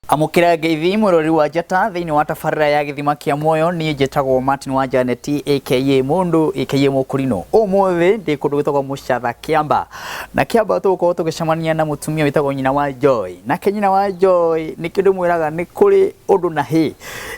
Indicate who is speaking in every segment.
Speaker 1: Amũkĩra ngeithi mũrori wa njata thĩinĩ wa tabarĩra ya gĩthima kĩa muoyo. Niĩ njĩtagwo Martin wa Janet aka mũndũ aka mũkũrinũ. Ũmũthĩ ndĩ kũndũ gwĩtagwo Mũcatha Kĩamba, na Kĩamba tũgũkorwo tũgĩcemania na mũtumia wĩtagwo nyina wa Joy. Nake nyina wa Joy nĩkĩo ndĩmwĩraga nĩ kũrĩ ũndũ na hĩ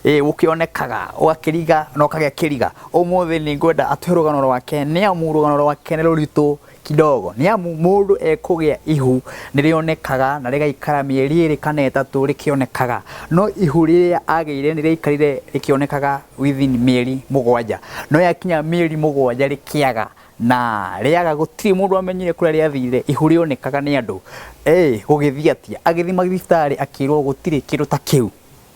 Speaker 1: ũkĩonekaga ũgakĩriga na ũkagĩa kĩriga. Ũmũthĩ nĩ ngwenda atũhe rũgano rwake, nĩ amu rũgano rwake nĩ rũritũ kidogo, nĩ amu mũndũ ekũgĩa ihu nĩ rĩonekaga na rĩgaikara mĩeri 2 kana 3 rĩkĩonekaga, no ihu rĩrĩa agĩire nĩ rĩaikarire rĩkĩonekaga within mĩeri 7, no yakinya mĩeri 7 rĩkĩaga, na rĩaga gũtirĩ mũndũ wamenyire kũrĩa rĩathire. Ihu rĩonekaga nĩ andũ. Gũgĩthiĩ atĩa? Agĩthiĩ mathibitarĩ akĩrwo gũtirĩ kĩndũ ta kĩu.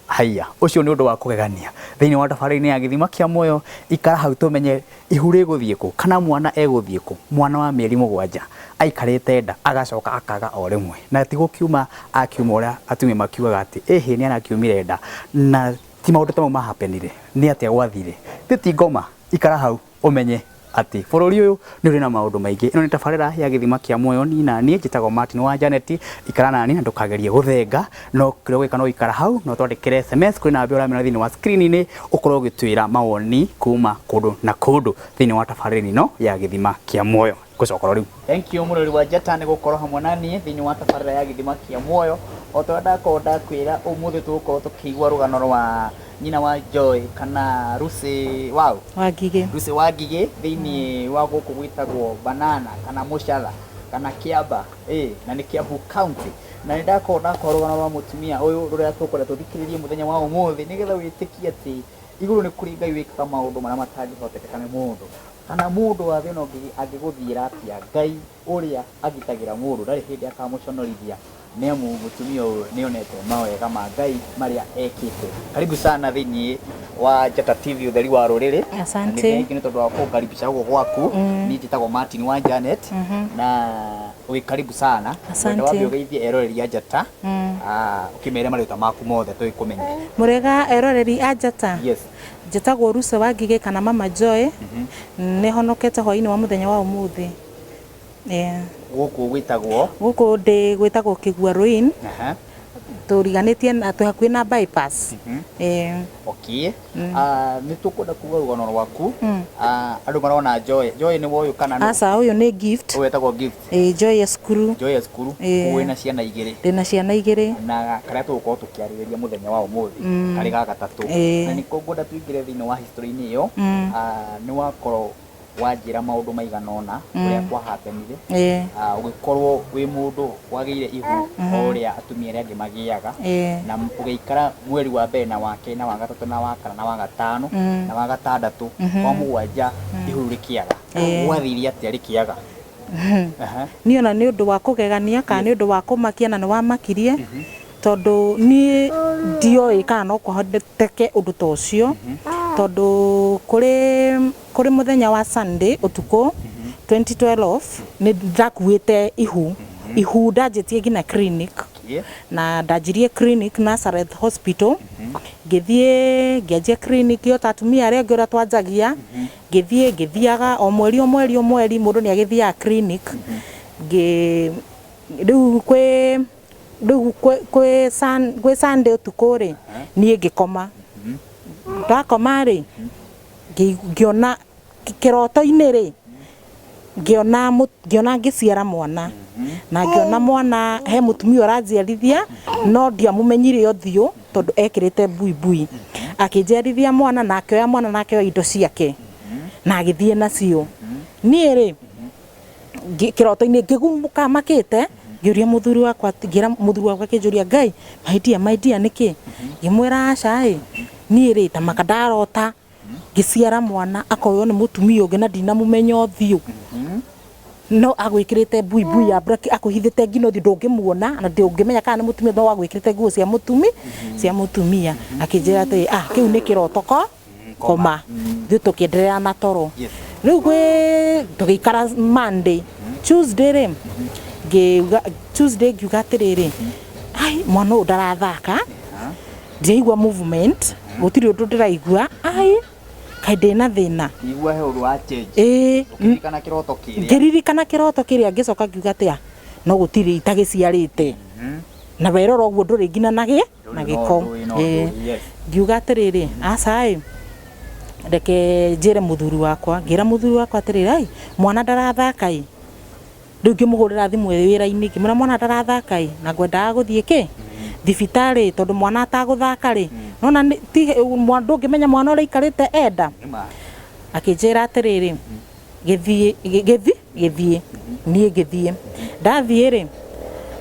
Speaker 1: Haiya, ũcio nĩ ũndũ wa kũgegania. Thĩinĩ wa tabarĩra-inĩ ya gĩthima kĩa muoyo, ikara hau tũmenye ihu rĩgũthiĩ kũ, kana mwana egũthiĩ kũ. Mwana wa mĩeri 7 aikarĩte nda agacoka akaga o rĩmwe, na ti gũkiuma akiuma ũrĩa atumia makiugaga atĩ ĩhĩ nĩ arakiumire nda, na ti maũndũ ta mau mahapenire. Nĩ atĩa gwathire? Ithe ti ngoma, ikara hau ũmenye atĩ bũrũri ũyũ nĩ ũrĩ na maũndũ maingĩ. Ĩno nĩ tabarĩra ya gĩthima kĩa muoyo, niĩ na niĩ njĩtagwo Martin wa Janet. Ikara nani na ndũkagerie gũthenga, no kĩrĩa ũgwĩka no gũikara hau na ũtwandĩkĩre SMS kũrĩ namba ũramĩona thĩinĩ wa screen-inĩ, ũkorwo ũgĩtwĩra mawoni kuma kũndũ na kũndũ thĩinĩ wa tabarĩra ĩno ya gĩthima kĩa muoyo. Ngũcoka oro rĩu. Thank you mũrori wa njata nĩ gũkorwo hamwe na niĩ thĩinĩ wa tabarĩra ya gĩthima kĩa muoyo. O ta ũrĩa ndakorwo ndakwĩra, ũmũthĩ tũgũkorwo tũkĩigua rũgano rwa nyina wa Joy kana Lucy wau?
Speaker 2: Wangigĩ.
Speaker 1: Lucy Wangigĩ thĩinĩ wa gũkũ gwĩtagwo Banana kana Mũcatha kana Kĩamba, ĩ na nĩ Kiambu County. Na nĩ ndakorwo ndakora rũgano rwa mũtumia ũyũ rũrĩa tũkwenda tũthikĩrĩrie mũthenya wa ũmũthĩ, nĩgetha wĩtĩkie atĩ igũrũ nĩ kũrĩ Ngai wĩkaga maũndũ marĩa matangĩhotekeka nĩ mũndũ. Kana mũndũ wa thĩ ĩno angĩgũthiĩra atĩa, Ngai ũrĩa agitagĩra mũndũ ndarĩ hĩndĩ akamũconorithia, nĩ amu mũtumia ũyũ nĩ onete mawega ma Ngai marĩa ekĩte. Karibu sana thĩinĩ wa Njata TV, ũtheri wa rũrĩrĩ.
Speaker 2: Asante.
Speaker 1: Na nĩ thengiũ nĩ tondũ wa kũngaribisha gũkũ gwaku. Niĩ njĩtagwo Martin wa Janet. Na wĩ karibu sana.
Speaker 2: Asante.
Speaker 1: Ngwenda wambe ũgeithie eroreri a Njata. Ũkĩmere marĩtwa maku mothe tũgĩkũmenye.
Speaker 2: Mũrĩega eroreri a Njata?
Speaker 1: Yes.
Speaker 2: Njĩtagwo Lucy Wangigĩ kana Mama Joy. Nĩ honokete hwainĩ wa mũthenya wa ũmũthĩ. Yeah.
Speaker 1: Gũkũ gwĩtagwo?
Speaker 2: Gũkũ ndĩ gwĩtagwo Kĩguarũin. Tũriganĩtie na twĩ hakuhĩ na bypass. Eh.
Speaker 1: Okay. Nĩ tũkwenda kuga rũgano rwaku. Andũ marona Joy. Joy nĩ ũyũ kana nũ?
Speaker 2: Aca, ũyũ nĩ Gift.
Speaker 1: Ũyũ wetagwo Gift.
Speaker 2: Ĩĩ, Joy e cukuru.
Speaker 1: Joy e cukuru. Wĩna ciana 2.
Speaker 2: Ndĩna ciana 2.
Speaker 1: Na karĩa tũgũkorwo tũkĩarĩrĩria mũthenya wa ũmũthĩ karĩ ga gatatũ. Na nĩko ngwenda tũingĩre thĩinĩ wa history-inĩ ĩyo. Nĩ wakorwo wanjĩra maũndũ maigana ũna ũrĩa kwahapenire, ũgĩkorwo wĩ mũndũ wagĩire ihu o ũrĩa atumia arĩa angĩ magĩaga, na ũgĩikara mweri wa mbere na wa kerĩ na wa gatatũ na wa kana na wa gatano na wa gatandatũ, wa 7 ihu rĩkĩaga. Gwathire atĩa rĩkĩaga?
Speaker 2: Niĩ ona nĩ ũndũ wa kũgegania kana nĩ ũndũ wa kũmakia na nĩ wamakirie, tondũ niĩ ndioĩ kana no kũhoteke ũndũ ta ũcio, tondũ kũrĩ mũthenya wa Sunday ũtukũ 2012 nĩ ndakuĩte ihu. Ihu ndanjĩtie nginya clinic, na ndanjirie clinic Nazareth Hospital, ngĩthiĩ ngĩanjia clinic o ta atumia arĩa angĩ ũrĩa twanjagia. Ngĩthiĩ ngĩthiaga o mweri o mweri o mweri mũndũ nĩ agĩthiaga clinic. Ngĩ rĩu kwĩ rĩu kwĩ Sunday ũtukũ rĩ, niĩ ngĩkoma. Ndakoma rĩ, ngĩona kĩroto-inĩ rĩ, ngĩona ngĩciara mwana. Na ngĩona mwana he mũtumia ũranjiarithia, no ndiamũmenyire ũthiũ tondũ ekĩrĩte buibui. Akĩnjiarithia mwana na akĩoya mwana na akĩoya indo ciake na agĩthiĩ nacio. Niĩ rĩ, kĩroto-inĩ ngĩgumũka makĩte, ngĩũria mũthuri wakwa, ngĩra mũthuri wakwa akĩnjũria, Ngai, my dear, my dear nĩkĩ? Ngĩmwĩra aca ĩ, niĩ rĩ, ta maka ndarota ngĩciara mwana akoywo nĩ mũtumia ũngĩ na ndinamũmenya ũthiũ. No agwĩkĩrĩte buibui ya black, akũhithĩte nginya ũthiũ ndũngĩmuona na ndũngĩmenya kana nĩ mũtumia no agwĩkĩrĩte nguo cia mũtumi, cia mũtumia. Akĩnjĩra atĩrĩ, ah, kĩu nĩ kĩroto ko koma. Ithuĩ tũkĩenderea na toro. Rĩu gwĩ tũgĩikara Monday, Tuesday rĩ, ngĩuga Tuesday ngiuga atĩrĩrĩ, ai mwana ũyũ ndarathaka, ndiraigua movement, gũtirĩ ũndũ ndĩraigua, ai kaĩ ndĩna thĩna.
Speaker 1: Ũkĩigua he ũndũ wa change.
Speaker 2: Ĩĩ.
Speaker 1: Ũkĩririkana kĩroto kĩrĩa.
Speaker 2: Ngĩririkana kĩroto kĩrĩa ngĩcoka ngiuga atĩa, no gũtirĩ itagĩciarĩte. Na werora ũguo ndũrĩ nginya na gĩ na
Speaker 1: Ndũrĩ
Speaker 2: gĩko.
Speaker 1: na ũndũ, na
Speaker 2: Ĩĩ.
Speaker 1: ũndũ, yes.
Speaker 2: Ngiuga atĩrĩrĩ, aca ĩ, reke njĩre mũthuri wakwa. Ngĩra mũthuri wakwa atĩrĩrĩ, ai, mwana ndarathaka ĩ. Rĩu ngĩmũhũrĩra thimũ ĩ wĩra-inĩ, ngĩmwĩra mwana ndarathaka ĩ, na ngwendaga gũthiĩ kĩ thibitarĩ, tondũ mwana atagũthaka rĩ, nona ndũngĩmenya mwana ũrĩa aikarĩte enda.
Speaker 1: Nĩma.
Speaker 2: Akĩnjĩra atĩrĩrĩ, gĩthiĩ, gĩthiĩ, gĩthiĩ. Niĩ ngĩthiĩ. Ndathiĩ rĩ,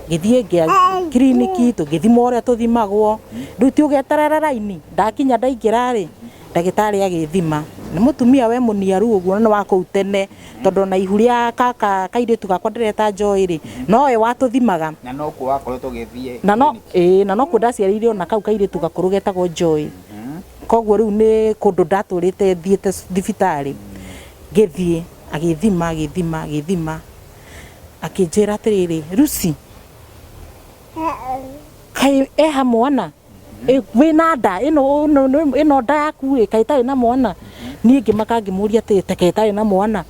Speaker 2: ngĩthiĩ ngĩa kiriniki, tũgĩthimwo ũrĩa tũthimagwo. Rĩu ti ũgeterera raini, ndakinya ndaingĩra rĩ, ndagĩtarĩ agĩthima. Nĩ mũtumia we mũniaru ũguo na nĩ wa kũu tene, tondũ ona ihu rĩa kaka kairĩtu gakwa ndĩreta Joy rĩ, nowe watũthimaga.
Speaker 1: Na nokuo wakoretwo ũgĩthiĩ
Speaker 2: Na no,
Speaker 1: clinic.
Speaker 2: ĩĩ, na nokuo ndaciarĩire ona kau kairĩtu gakũrũ getagwo Joy. Koguo rĩu nĩ kũndũ ndatũrĩte thiĩte thibitarĩ. Ngĩthiĩ, agĩthima, agĩthima, agĩthima, akĩnjĩra atĩrĩrĩ, Lucy, kaĩ eha mwana? Wĩna nda ĩno, ĩno nda yaku ĩ, kaĩ ĩtarĩ na mwana? Niĩ ngĩmaka ngĩmũria atĩrĩ, teke ĩtarĩ na mwana?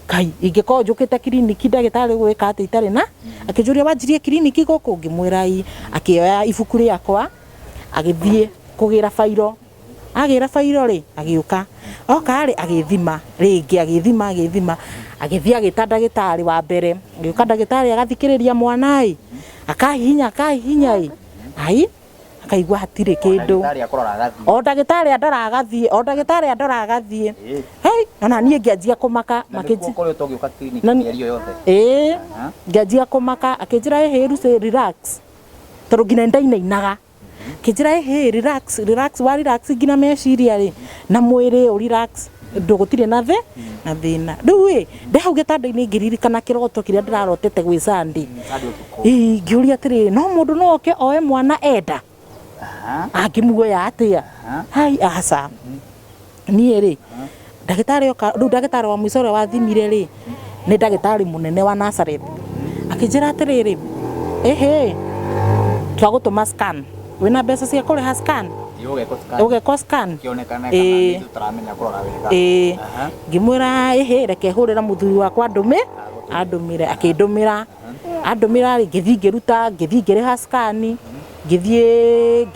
Speaker 2: Kai, ingĩkorwo njũkĩte kiriniki ndagĩtarĩ gwĩka atĩa itarĩ na? Akĩnjũria wanjirie kiriniki gũkũ? Ngĩmwĩra ĩ. Akĩoya ibuku rĩakwa, agĩthiĩ kũgĩra bairo. Agĩra bairo rĩ, agĩũka. Oka rĩ, agĩthima rĩngĩ, agĩthima, agĩthima. Agĩthiĩ agĩta ndagĩtarĩ wa mbere. Agĩũka ndagĩtarĩ agathikĩrĩria mwana ĩ, akahihinya, akahihinya ĩ, ai, akaigua hatirĩ kĩndũ.
Speaker 1: Ndagĩtarĩ akũrora agathiĩ.
Speaker 2: O ndagĩtarĩ andora agathiĩ, o ndagĩtarĩ andora agathiĩ.
Speaker 1: Ĩĩ.
Speaker 2: Hei, ona niĩ ngĩanjia kũmaka.
Speaker 1: Na nĩkuo ũkoretwo ũgĩũka kiriniki
Speaker 2: Na-
Speaker 1: mĩeri ĩyo yothe.
Speaker 2: Ĩĩ,
Speaker 1: Aha.
Speaker 2: ngĩanjia kũmaka, akĩnjĩra ĩhĩ Lucy relax. Tondũ nginya nĩndainainaga. Akĩnjĩra ĩhĩ relax, relax, wa relax nginya meciria rĩ, na mwĩrĩ ũ relax, ndũ gũtirĩ na thĩ, na thĩna. Rĩu ĩ, ndĩ hau gĩtanda-inĩ ngĩririkana kĩroto kĩrĩa ndĩrarotete gwĩ Sunday.
Speaker 1: Sunday ũtukũ.
Speaker 2: Ĩĩ, ngĩũria atĩrĩrĩ, no mũndũ no oke oe mwana enda?
Speaker 1: Aha.
Speaker 2: Angĩmuoya atĩa?
Speaker 1: Aha.
Speaker 2: Hai, aca. Niĩ rĩ, ndagĩtarĩ oka, rĩu ndagĩtarĩ wa mũico ũrĩa wathimire rĩ, nĩ ndagĩtarĩ mũnene wa Nazareth. Akĩnjĩra atĩrĩrĩ, ĩhĩ, twagũtũma scan. Wĩna mbeca cia kũrĩha scan?
Speaker 1: Thiĩ ũgekwo scan.
Speaker 2: Ũgekwo scan?
Speaker 1: Kĩonekane kana
Speaker 2: Ĩĩ.
Speaker 1: nĩ tũtaramenya kũrora wega.
Speaker 2: Ĩĩ.
Speaker 1: Aha.
Speaker 2: Ngĩmwĩra ĩhĩ, reke hũrĩra mũthuri wakwa andũmĩ, andũmĩre. Akĩndũmĩra. Andũmĩra rĩ, ngĩthiĩ ngĩruta, ngĩthiĩ ngĩrĩha scan, ngĩthiĩ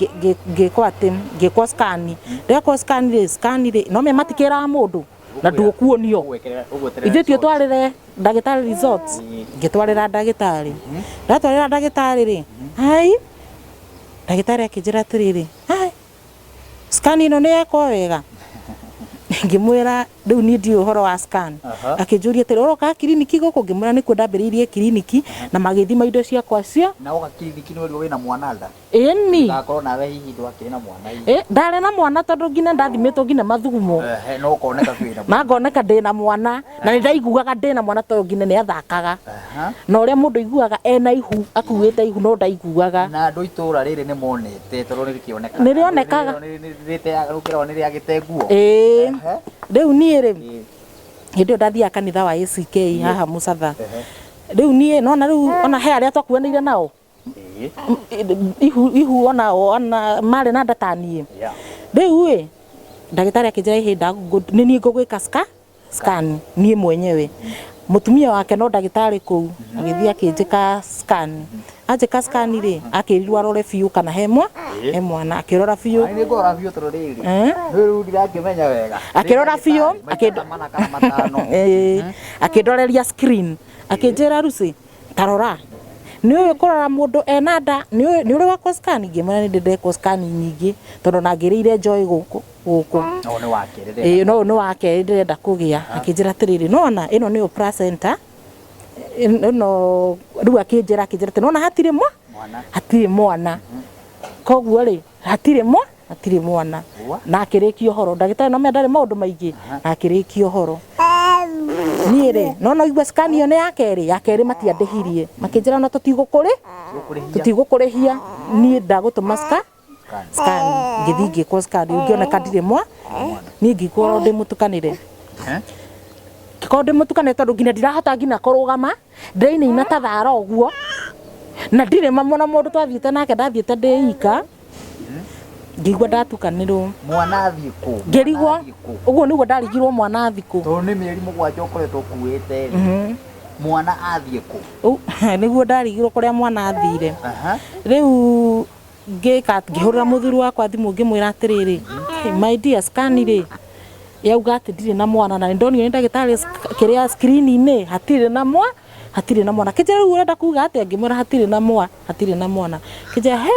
Speaker 2: ngĩkwo atĩ, ngĩkwo scan. Ndekwo scan rĩ, scan rĩ, no me matikĩraga mũndũ na ndũkuonio.
Speaker 1: Ũgweterera
Speaker 2: Ithuĩ ti
Speaker 1: results.
Speaker 2: ũtwarĩre ndagĩtarĩ results. Ngĩtwarĩra ndagĩtarĩ. Ndatwarĩra ndagĩtarĩ rĩ, hai, ndagĩtarĩ akĩnjĩra atĩrĩrĩ, hai, scan ĩno nĩ yekwo wega? Ngĩmwĩra rĩu niĩ ndiũĩ ũhoro wa scan.
Speaker 1: Aha.
Speaker 2: Akĩnjũria atĩrĩ, ũroka kiriniki gũkũ? Ngĩmwĩra nĩkuo ndambĩrĩirie kiriniki na magĩthima indo ciakwa cio.
Speaker 1: Na woka kiriniki nĩ werirwo wĩna mwana nda?
Speaker 2: Ĩni.
Speaker 1: Ndũgakorwo nawe hihi ndwakĩrĩ na mwana hihi.
Speaker 2: Ĩ, ndarĩ na mwana tondũ nginya ndathimĩtwo nginya mathugumo.
Speaker 1: Ehe, no ũkoneka biũ wĩna mwana.
Speaker 2: Na ngoneka ndĩna mwana, na nĩ ndaiguaga ndĩna mwana tondũ nginya nĩ athakaga.
Speaker 1: Aha.
Speaker 2: Na ũrĩa mũndũ aiguaga ena ihu, akuĩte ihu no ndaiguaga.
Speaker 1: Na andũ itũra rĩrĩ nĩ monete tondũ nĩ rĩkĩonekaga.
Speaker 2: Nĩ rĩonekaga.
Speaker 1: Rĩkĩragwo nĩ rĩagĩte nguo.
Speaker 2: Ĩĩ.
Speaker 1: Ehe.
Speaker 2: Rĩu niĩ rĩ,
Speaker 1: Ĩĩ.
Speaker 2: hĩndĩ ĩyo ndathiaga kanitha wa ACK haha Mũcatha.
Speaker 1: Ehe.
Speaker 2: Rĩu niĩ nona rĩu ona he arĩa twakuanĩire nao.
Speaker 1: Ĩĩ.
Speaker 2: Ihu, ihu ona, ona marĩ na nda ta niĩ.
Speaker 1: Yeah.
Speaker 2: Rĩu ĩ, ndagĩtarĩ akĩnjĩra ĩhĩ nĩ niĩ ngũgwĩka scan niĩ mwenyewe. Mũtumia wake no ndagĩtarĩ kũu, agĩthiĩ akĩnjĩka scan. Anjĩka scan rĩ, akĩrirwo arore biũ kana he he mwana, akĩrora biũ.
Speaker 1: Nĩ ngũrora biũ tondũ rĩrĩ.
Speaker 2: Eh?
Speaker 1: Rĩu ndirakĩmenya wega.
Speaker 2: Akĩrora biũ,
Speaker 1: Maita mana kana matano.
Speaker 2: Ĩĩ, akĩndoreria screen, akĩnjĩra Lucy, ta rora. Nĩ ũĩ kũrora mũndũ ena nda, nĩ ũrĩ wekwo scan? Ngĩmwĩra nĩ ndĩ ndekwo scan nyingĩ, tondũ ona ngĩrĩire Joy gũkũ, gũkũ.
Speaker 1: No nĩ wa kerĩ ndĩrenda.
Speaker 2: Ĩĩ, no nĩ wa kerĩ ndĩrenda kũgĩa. Akĩnjĩra atĩrĩrĩ, nĩwona ĩno nĩyo placenta, ĩno rĩu akĩnjĩra, akĩnjĩra atĩ nĩwona hatirĩ
Speaker 1: Mwana.
Speaker 2: hatirĩ mwana. Koguo rĩ, hatirĩ hatirĩ mwana. Na akĩrĩkia ũhoro. Ndagĩtarĩ no menya ndarĩ maũndũ maingĩ, na akĩrĩkia ũhoro. Niĩ rĩ, no no igua scan ĩyo nĩ ya kerĩ, ya kerĩ matiandĩhirie. Makĩnjĩra no tũtigũkũrĩhia, niĩ ndagũtũma scan. Ngĩthiĩ ngĩkwo scan, ngĩoneka ndirĩ niĩ ngĩkorwo ndĩ mũtukanĩre. Ngĩkorwo ndĩ mũtukanĩre tondũ nginya ndirahota nginya kũrũgama, ndĩrainaina ta thara ũguo, na ndirĩ na mũndũ twathiĩte nake, ndathiĩte ndĩ ika. Ngĩigua ndatukanĩrwo.
Speaker 1: Mwana athiĩ kũ?
Speaker 2: Ngĩrigwo, ũguo nĩguo ndarigirwo mwana athiĩ kũ.
Speaker 1: Tondũ nĩ mĩeri mũgwanja ũkoretwo ũkuĩte rĩ. Mwana athiĩ kũ?
Speaker 2: Nĩguo ndarigirwo kũrĩa mwana athire.
Speaker 1: Aha.
Speaker 2: Rĩu ngĩka ngĩhũrĩra mũthuri wakwa thimũ ngĩmwĩra atĩrĩrĩ, "Hey, my dear, scan rĩ yauga atĩ ndirĩ na mwana na nĩndonio nĩ ndagĩtarĩ kĩrĩa screen-inĩ hatirĩ na mwa hatirĩ na mwana." Akĩnjĩra rĩu ũrenda kuga atĩa? Ngĩmwĩra hatirĩ na mwa hatirĩ na mwana. Akĩnjĩra he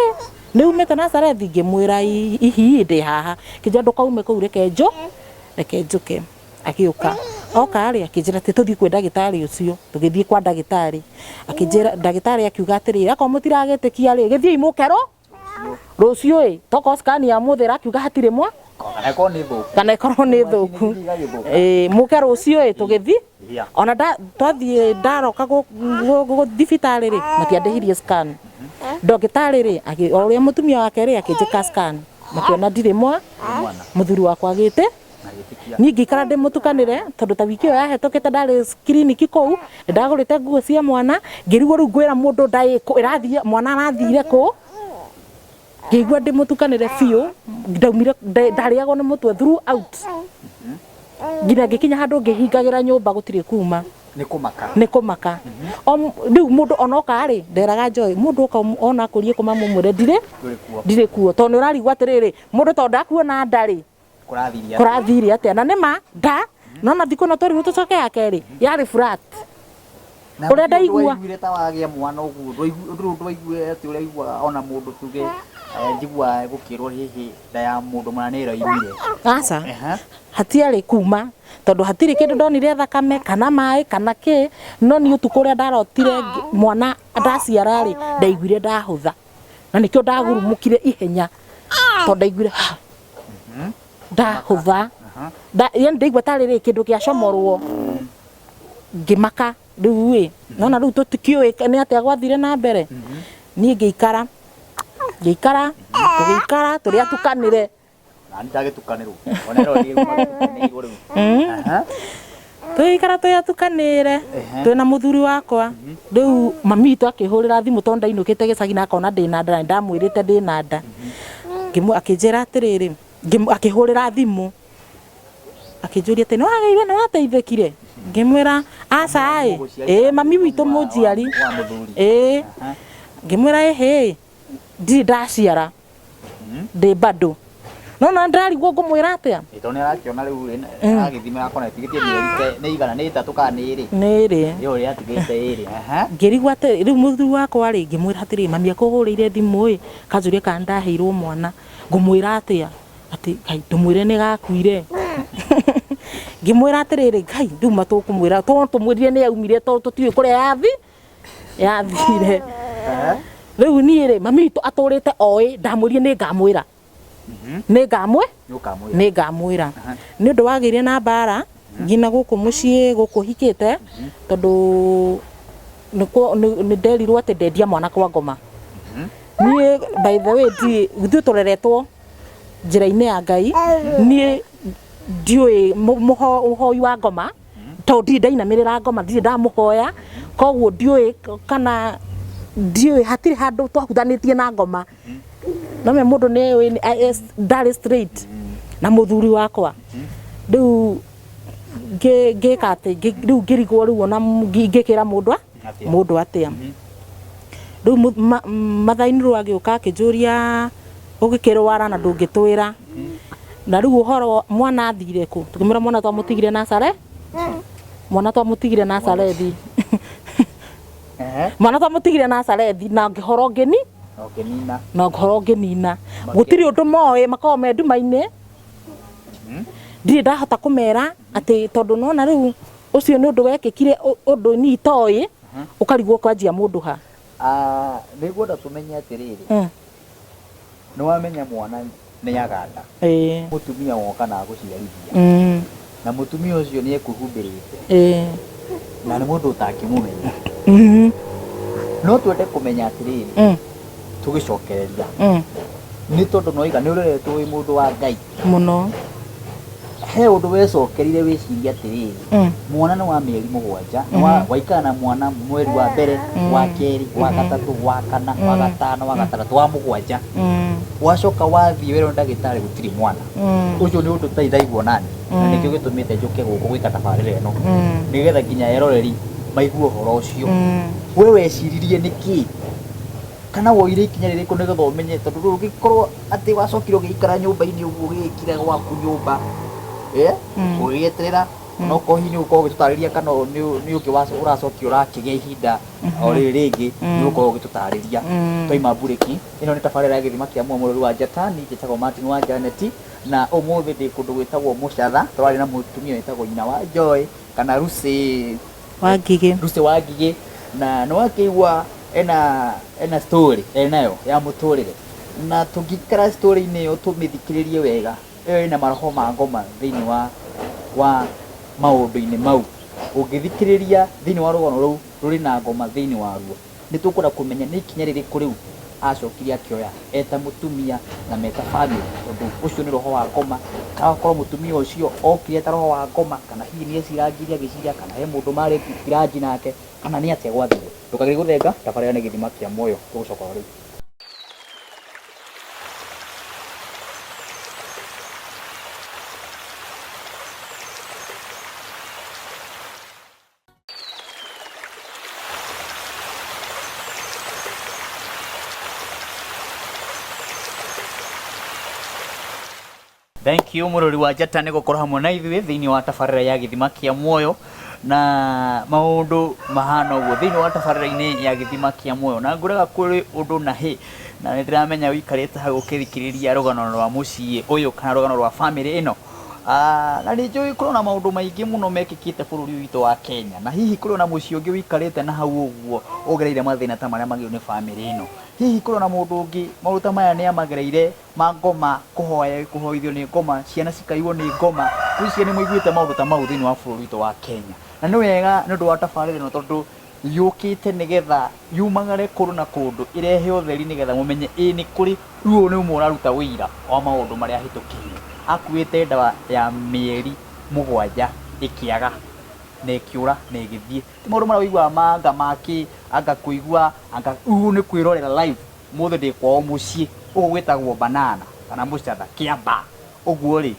Speaker 2: nĩ umĩte Nazarethi? Ngĩmwĩra ihi ndĩ haha. Akĩnjĩra ndũkaume kũu reke njũ reke njũke. Agĩũka oka rĩ akĩnjĩra atĩ tũthiĩ kwĩ ndagĩtarĩ ũcio. Tũgĩthiĩ kwa ndagĩtarĩ, akĩnjĩra ndagĩtarĩ akiuga atĩrĩrĩ, akorwo mũtiragĩtĩkia rĩ gĩthiĩi mũke rũciũ ĩ tokorwo scan ya mũthĩ ĩrakiuga hatirĩ mwa
Speaker 1: Kana ĩkorwo nĩ thũku.
Speaker 2: Kana ĩkorwo nĩ thũku. Ĩĩ mũke rũciũ ĩ tũgĩthiĩ. Ona twathiĩ ndaroka thibitarĩ rĩ matiandĩhirie scan. Ndagĩtarĩ rĩ o ũrĩa mũtumia wake rĩ akĩnjĩka scan makĩona ndirĩ mwa mũthuri wakwa agĩte. Niĩ ngĩikara ndĩ mũtukanĩre tondũ ta wiki ĩyo yahetũkĩte ndarĩ kiriniki kũu nĩ ndagũrĩte nguo cia mwana ngĩrigwo rĩu ngwĩra mũndũ nda ĩkũ ĩrathiĩ mwana arathire kũ. Ngĩigua ndĩ mũtukanĩre biũ ndaumire ndarĩagwo nĩ mũtwe throughout nginya ngĩkinya handũ ngĩhingagĩra nyũmba gũtirĩ kuma.
Speaker 1: Nĩ kũmaka.
Speaker 2: Nĩ kũmaka. Rĩu mũndũ onoka rĩ nderaga Joy mũndũ oka ona akũrie kũ mamũmwĩre ndirĩ ndirĩ kuo tondũ nĩ ũrarigwo atĩrĩrĩ mũndũ tondũ ndakuona nda rĩ
Speaker 1: Kũrathire atĩa?
Speaker 2: Kũrathire atĩa? Na nĩ ma nda nona thikũ ĩno twerirwo tũcoke ya kerĩ yarĩ flat.
Speaker 1: Na
Speaker 2: Ũrĩa
Speaker 1: gũtirĩ ũndũ
Speaker 2: ndaigua.
Speaker 1: waiguire ta wagĩa mwana ũguo, ndũrĩ ũndũ waiguire atĩ ũraiguaga ona mũndũ tuge njiguaga gũkĩrwo hihi nda ya mũndũ mũna nĩ ĩraimire.
Speaker 2: Aca. Hatiarĩ kuma tondũ hatirĩ kĩndũ ndonire thakame kana maĩ kana kĩ, no niĩ ũtukũ ũrĩa ndarotire mwana ndaciara rĩ ndaiguire ndahũtha na nĩkĩo ndagurumũkire ihenya tondũ ndaiguire ha ndahũtha. Yani ndaigua tarĩ rĩ kĩndũ gĩacomorwo ngĩmaka rĩu ĩ nona rĩu tũtikĩũĩ nĩ atĩa gwathire na mbere. Niĩ ngĩikara ngĩikara tũgĩikara tũrĩ atukanĩre.
Speaker 1: Na nĩ ndagĩtukanĩrwo ona ĩro rĩu magĩtukanĩirwo rĩu.
Speaker 2: Tũgĩikara twĩ atukanĩre twĩna mũthuri wakwa. Rĩu mami witũ akĩhũrĩra thimũ tondũ ndainũkĩte gĩcagi na akona ndĩna nda na ndamwĩrĩte ndĩna nda. Akĩnjĩra atĩrĩrĩ, akĩhũrĩra thimũ akĩnjũria atĩ nĩwagĩire nĩwateithĩkire? Ngĩmwĩra aca ĩ, ĩĩ mami witũ mũnjiari, ĩĩ. Ngĩmwĩra ĩhĩ ndirĩ ndaciara ndĩ bado. No no ndĩrarigwo ngũmwĩra atĩa?
Speaker 1: Tondũ nĩ arakĩona rĩu rĩ agĩthima akona ĩtigĩtie mĩeri nĩ igana nĩ ĩtatũ kana nĩ ĩrĩ.
Speaker 2: Nĩ ĩrĩ.
Speaker 1: Ĩyo yatigĩte ĩrĩ.
Speaker 2: Ngĩrigwo atĩ rĩu mũthuri wakwa rĩ ngĩmwĩra atĩrĩ mami akũhũrĩire thimũ ĩ kanjũria kana ndaheirwo mwana ngũmwĩra atĩa? Atĩ Ngai ndũmwĩre nĩ gakuire. Ngĩmwĩra atĩrĩrĩ Ngai rĩu matũkũmwĩra tondũ tũmwĩrire nĩ yaumire tondũ tũtiũĩ kũrĩa yathire. Rĩu niĩ rĩ mami witũ atũrĩte oĩ ndamwĩrire nĩ ngamwĩra. Nĩ ngamwĩ? Nĩ ngamwĩra. Nĩ ũndũ wagĩire na mbara nginya gũkũ mũciĩ gũkũ hikĩte tondũ nĩ nderirwo atĩ ndendia mwana kwa ngoma. Niĩ by the way ndiũĩ ithuĩ tũreretwo njĩra-inĩ ya Ngai niĩ ndiũĩ mũhoi wa ngoma tondũ ndirĩ ndainamĩrĩra ngoma ndirĩ ndamũhoya koguo ndiũĩ kana ndiũĩ hatirĩ handũ twahuthanĩtie na ngoma. No me mũndũ nĩ ũĩ ndarĩ straight na mũthuri wakwa. Rĩu ngĩka atĩ rĩu ngĩrigwo rĩu ona ingĩkĩra mũndũ mũndũ atĩa. Rĩu mathainirwo agĩũka akĩnjũria ũgĩkĩrwara na ndũngĩtwĩra. Na rĩu ũhoro mwana athire kũ? Tũkĩmwĩra mwana twamũtigire Nazareth. Mwana twamũtigire Nazarethi. Mwana twamũtigire Nazarethi na ngĩhoro ngĩni na ngĩhoro ngĩnina. Gũtirĩ ũndũ moĩ makoragwo me nduma-inĩ. Ndirĩ ndahota kũmera atĩ tondũ nona rĩu ũcio nĩ ũndũ wekĩkire ũndũ niĩ itoĩ ũkarigwo kwanjia mũndũ ha.
Speaker 1: Nĩngwenda tũmenye atĩrĩrĩ, nĩ wamenya mwana nĩ aganda. Mũtumia woka na agũciarithia. Na mũtumia ũcio nĩ ekũhumbĩrĩte. Na nĩ mũndũ ũtangĩmũmenya. No twende kũmenya atĩrĩrĩ, tũgĩcokereria. Nĩ tondũ noiga nĩ ũreretwo wĩ mũndũ wa Ngai.
Speaker 2: Mũno.
Speaker 1: He ũndũ wecokerire wĩcirie atĩrĩrĩ, mwana nĩ wa mĩeri mũgwanja, waikara na mwana mweri wa mbere, wa kerĩ, wa gatatũ, wa kana, wa gatano, wa gatandatũ, wa mũgwanja. Wacoka wathiĩ werwo nĩ ndagĩtarĩ gũtirĩ mwana. Ũcio nĩ ũndũ ũtarĩ ndaigua nani. Na nĩkĩo gĩtũmĩte njũke gũkũ gwĩka tabarĩra ĩno. Nĩgetha nginya eroreri Maigue ũhoro ũcio. We weciririe nĩkĩ? Kana woire ikinya rĩrĩkũ nĩgetha ũmenye tondũ ndũngĩkorwo atĩ wacokire ũgĩikara nyũmba-inĩ ũguo ũgĩkira gwaku nyũmba, eh, ũgĩgĩeterera onokorwo hihi nĩ ũgũkorwo ũgĩtũtarĩria kana nĩ ũngĩ ũracokire ũrakĩgĩa ihinda o rĩrĩ rĩngĩ nĩ ũgũkorwo ũgĩtũtarĩria. Twaima mburĩki, ĩno nĩ tabarĩra ya Gĩthima kĩa Muoyo Mũrori wa Njata, niĩ njĩtagwo Martin wa Janet, na ũmũthĩ ndĩ kũndũ gwĩtagwo Mũcatha, tũrarĩ na mũtumia wĩtagwo nyina wa Joy kana Lucy
Speaker 2: Wa Ngigĩ.
Speaker 1: Lucy wa Ngigĩ, na nĩ wakĩigua ena story enayo ya mũtũrĩre, na tũngĩikara story-inĩ ĩyo tũmĩthikĩrĩrie wega, ĩyo ĩna maroho ma ngoma thĩinĩ wa maũndũ-inĩ mau. Ũngĩthikĩrĩria thĩinĩ wa rũgano rũu rũrĩ na ngoma thĩinĩ waruo, nĩ tũkwenda kũmenya nĩ ikinya rĩrĩkũ rĩu acokire akĩoya eta mũtumia na meta family, tondũ ũcio nĩ roho wa ngoma. Kana akorwo mũtumia ũcio okire eta roho wa ngoma, kana hihi nĩ ecirangirie agĩciria kana he mũndũ marĩ kiranji nake, kana nĩ atĩa gwathire. Ndũkagerie gũthenga, tabarĩra nĩ Gĩthima kĩa Muoyo, tũgũcoka o rĩu. Thank you mũrori wa njata nĩ gũkorwo hamwe na ithuĩ thĩinĩ wa tabarĩra ya Gĩthima kĩa Muoyo na maũndũ mahana ũguo thĩinĩ wa tabarĩra-inĩ ya Gĩthima kĩa Muoyo, na ngwĩraga kũrĩ ũndũ na hĩ, na nĩ ndĩramenya ũikarĩte hau ũkĩthikĩrĩria rũgano rwa mũciĩ ũyũ kana rũgano rwa bamĩrĩ ĩno. Na nĩ njũĩ kũrĩ na maũndũ maingĩ mũno mekĩkĩte bũrũri ũyũ witũ wa Kenya, na hihi kũrĩ na mũciĩ ũngĩ ũikarĩte na hau ũguo ũgereire mathĩna ta marĩa magereirwo nĩ bamĩrĩ ĩno. Hihi kũrĩ na mũndũ ũngĩ maũndũ ta maya nĩ amagereire ma ngoma, kũhoya kũhoithio nĩ ngoma, ciana cikaiywo nĩ ngoma. Ngwĩciria nĩ mũiguĩte maũndũ ta mau thĩinĩ wa bũrũri witũ wa Kenya. Na nĩ wega nĩ ũndũ wa tabarĩra ĩno tondũ yũkĩte nĩgetha yumagare kũndũ na kũndũ ĩrehe ũtheri nĩgetha mũmenye ĩĩ nĩ kũrĩ rĩu ũyũ nĩ ũmwe ũraruta ũira wa maũndũ marĩa ahĩtũkĩire. Akuĩte ndawa ya mĩeri mũgwanja ĩkĩaga na ĩkĩũra na ĩgĩthiĩ. Ti maũndũ marĩa ũiguaga ma anga ma kĩ, anga kũigua, anga rĩu nĩ kwĩrorera live. Ũmũthĩ ndĩ kwao mũciĩ, gũkũ gwĩtagwo Banana kana Mũcatha, Kĩambaa. Ũguo rĩ,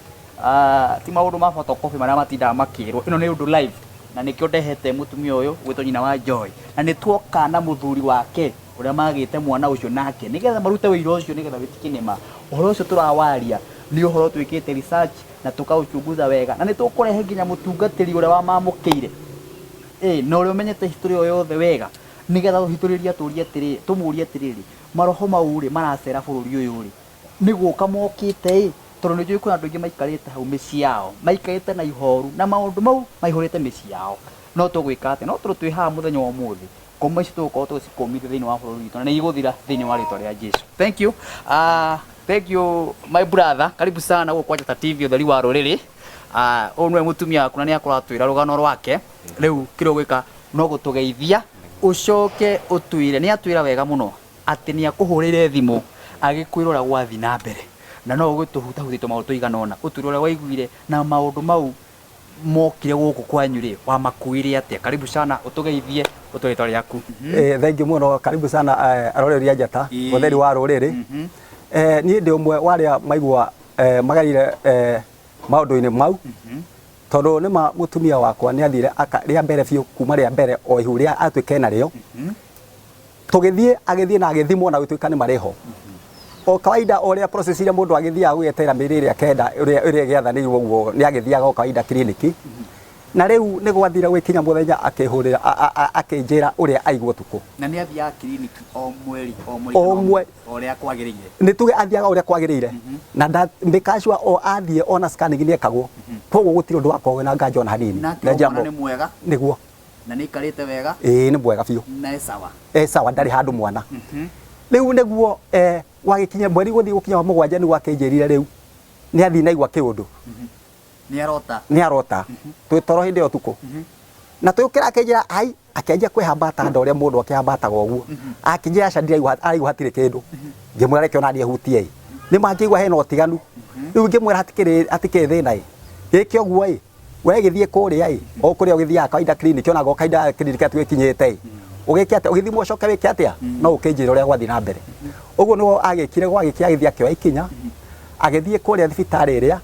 Speaker 1: ti maũndũ ma photocopy marĩa matindaga makĩrwo, ĩno nĩ ũndũ live na nĩkĩo ndehete mũtumia ũyũ ũgwĩtwo nyina wa Joy. Na nĩ tuoka na mũthuri wake ũrĩa magĩte mwana ũcio nake nĩgetha marute ũira ũcio nĩgetha wĩtĩkie nĩma. Ũhoro ũcio tũrawaria nĩ ũhoro twĩkĩte research na tũkaũchunguza wega na nĩ tũkũrehe nginya mũtungatĩri ũrĩa wamamũkĩire, ĩĩ, na ũrĩa ũmenyete history ĩyo yothe wega. Nĩgetha tũhithũrĩrie atũrie atĩrĩ, tũmũrie atĩrĩrĩ, maroho mau-rĩ maracera bũrũri ũyũ-rĩ, nĩ gũka mokĩte-ĩ? Tondũ nĩ njũĩ kwĩna andũ aingĩ maikarĩte hau mĩciĩ yao, maikarĩte na ihoru na maũndũ mau maihũrĩte mĩciĩ yao. No tũgwĩka atĩa? No tondũ twĩ haha mũthenya wa ũmũthĩ, ngoma ici tũgũkorwo tũgĩcikũmithia thĩinĩ wa bũrũri witũ na nĩ igũthira thĩinĩ wa rĩtwa rĩa Jesu. Thank you. Thank you my brother. Karibu sana gũkũ kwa Njata TV ũtheri wa rũrĩrĩ. Ũyũ nĩwe mũtumia waku na nĩ akorwo atwĩra rũgano rwake. Rĩu kĩrĩa ũgwĩka no gũtũgeithia ũcoke ũtwĩre, nĩ atwĩra wega mũno atĩ nĩ akũhũrĩire thimũ agĩkwĩra ũrĩa gwathiĩ na mbere, na no ũgũtũhutahutĩtie tũmaũndũ tũigana ũna, ũtwĩre ũrĩa waiguire na maũndũ mau mokire gũkũ kwanyu rĩ, wamakuire atĩa? Karibu sana ũtũgeithie, ũtwĩre rĩtwa rĩaku.
Speaker 3: Thengiũ mũno, karibu sana aroreri a Njata, ũtheri wa rũrĩrĩ. Niĩ ndĩ ũmwe wa arĩa maigua magereire maũndũ-inĩ mau, tondũ nĩ ma mũtumia wakwa nĩ athire rĩa mbere biũ, kuma rĩa mbere o ihu rĩa atuĩke narĩo, tũgĩthiĩ agĩthiĩ na agĩthimwo na gũtuĩka nĩ marĩ ho. O kawaida o ũrĩa process iria mũndũ agĩthiaga gũgĩeterera mĩeri ĩrĩa kenda ĩrĩa ĩgĩathanĩirwo ũguo nĩ agĩthiaga o kawaida kiriniki. Na rĩu nĩ gwathire gũgĩkinya mũthenya akĩhũrĩra akĩnjĩra ũrĩa aigua ũtukũ.
Speaker 1: Na nĩ athiaga kiriniki o mweri o mweri
Speaker 3: O mweri.
Speaker 1: o ũrĩa kwagĩrĩire?
Speaker 3: Nĩ tuge athiaga ũrĩa kwagĩrĩire. Na ndĩkacua o athiĩ ona scanning nĩ ekagwo. Koguo gũtirĩ ũndũ wakoragwo wĩna nganja ona hanini.
Speaker 1: Nake o mwana nĩ mwega?
Speaker 3: Nĩguo.
Speaker 1: Na nĩ aikarĩte wega?
Speaker 3: Ĩĩ nĩ mwega biũ.
Speaker 1: Na e sawa?
Speaker 3: E sawa, ndarĩ handũ mwana. Rĩu nĩguo gwagĩkinya mweri gũthiĩ gũkinya wa mũgwanja nĩguo akĩnjĩrire rĩu nĩ athiĩ na aigua kĩũndũ.
Speaker 1: Nĩ arota.
Speaker 3: Nĩ arota. Twĩ toro hĩndĩ ĩyo ũtukũ. Na tũgĩũkĩra akĩnjĩra ai, akĩanjia kwĩhambata nda ũrĩa mũndũ akĩhambataga ũguo. Akĩnjĩra aca ndiraigua, araigua hatirĩ kĩndũ. Ngĩmwĩra reke ona niĩ hutie ĩ. Nĩ ma ngĩigua hena ũtiganu. Rĩu ngĩmwĩra hatikĩrĩ thĩna ĩ. Gĩke ũguo ĩ, we gĩthiĩ kũrĩa ĩ, o kũrĩa ũgĩthiaga kawaida clinic, ona go kawaida clinic atũgĩkinyĩte ĩ. Ũgĩke atĩa, ũgĩthimwo ũcoke wĩke atĩa, no ũkĩnjĩre ũrĩa gwathiĩ na mbere. Ũguo nĩguo agĩkire, gwagĩkĩa agĩthiĩ akĩoya ikinya, agĩthiĩ kũrĩa thibitarĩ ĩrĩa.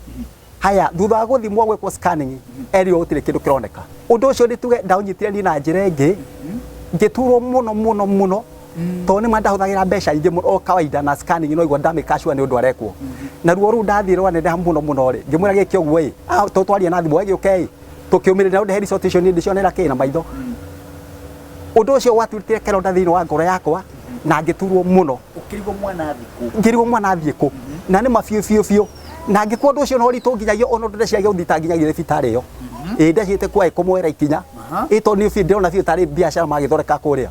Speaker 3: Haya, thutha wa gũthimwo gwĩkwo scanning, erirwo gũtirĩ kĩndũ kĩroneka. Ũndũ ũcio nĩ tuge ndaũnyitire niĩ na njĩra ĩngĩ, ngĩturwo mũno mũno mũno, tondũ nĩ ma ndahũthagĩra mbeca ingĩ mũno o kawaida na scanning no igua ndamĩka sure nĩ ũndũ arekwo. Na ruo rũu ndathiĩ rwaneneha mũno mũno rĩ, ngĩmwĩra gĩke ũguo ĩ, tondũ twaria na thimũ, we gĩũke ĩ, tũkĩũmĩrĩria na ũndehe result icio niĩ ndĩcionera kĩ na maitho. Ũndũ ũcio waturĩte kĩronda thĩinĩ wa ngoro yakwa na ngĩturwo mũno.
Speaker 1: Ũkĩrigwo mwana athiĩ kũ?
Speaker 3: Ngĩrigwo mwana athiĩ kũ? Na nĩ ma biũ biũ biũ. Na angĩkorwo ũndũ ũcio no ũritũ nginyagia ona ũndũ ndeciragia gũthita nginyagia thibitarĩ ĩyo. Ĩĩ ndecirĩte kwaĩ kũmwera ikinya. Ĩĩ tondũ niĩ biũ ndĩrona biũ tarĩ biacara magĩthondeka kũrĩa.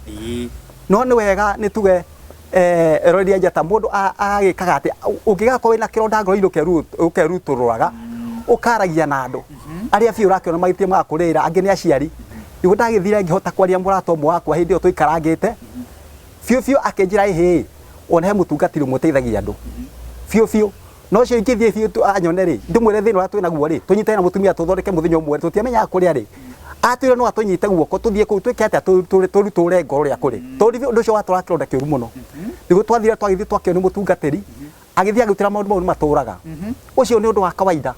Speaker 3: No nĩ wega nĩ tuge eroreri a njata mũndũ agĩkaga atĩ ũngĩgakorwo wĩna kĩronda ngoro-inĩ ũkerutũrũraga ũkaragia na andũ arĩa biũ ũrakĩona magĩthiĩ magakũrĩra angĩ nĩ aciari. Nĩguo ndagĩthire ngĩhota kwaria mũrata ũmwe wakwa hĩndĩ ĩyo tũikarangĩte biũ biũ akĩnjĩra ĩhĩ ona he mũtungatĩri ũmwe ũteithagia andũ biũ biũ no ũcio ingĩthiĩ biũ anyone rĩ ndĩmwĩre thĩna ũrĩa twĩnaguo rĩ tũnyitane na mũtumia tũthondeke mũthenya ũmwe tũtiamenyaga kũrĩa rĩ atwĩre no atũnyite guoko tũthiĩ kũu twĩke atĩa tũrutũre ngoro ũrĩa kũrĩ tondũ ũndũ ũcio watũraga kĩronda kĩũru mũno. Nĩguo twathire twagĩthiĩ twakĩo nĩ mũtungatĩri agĩthiĩ agĩtwĩra maũndũ mau nĩ matũraga. Ũcio nĩ ũndũ wa kawaida.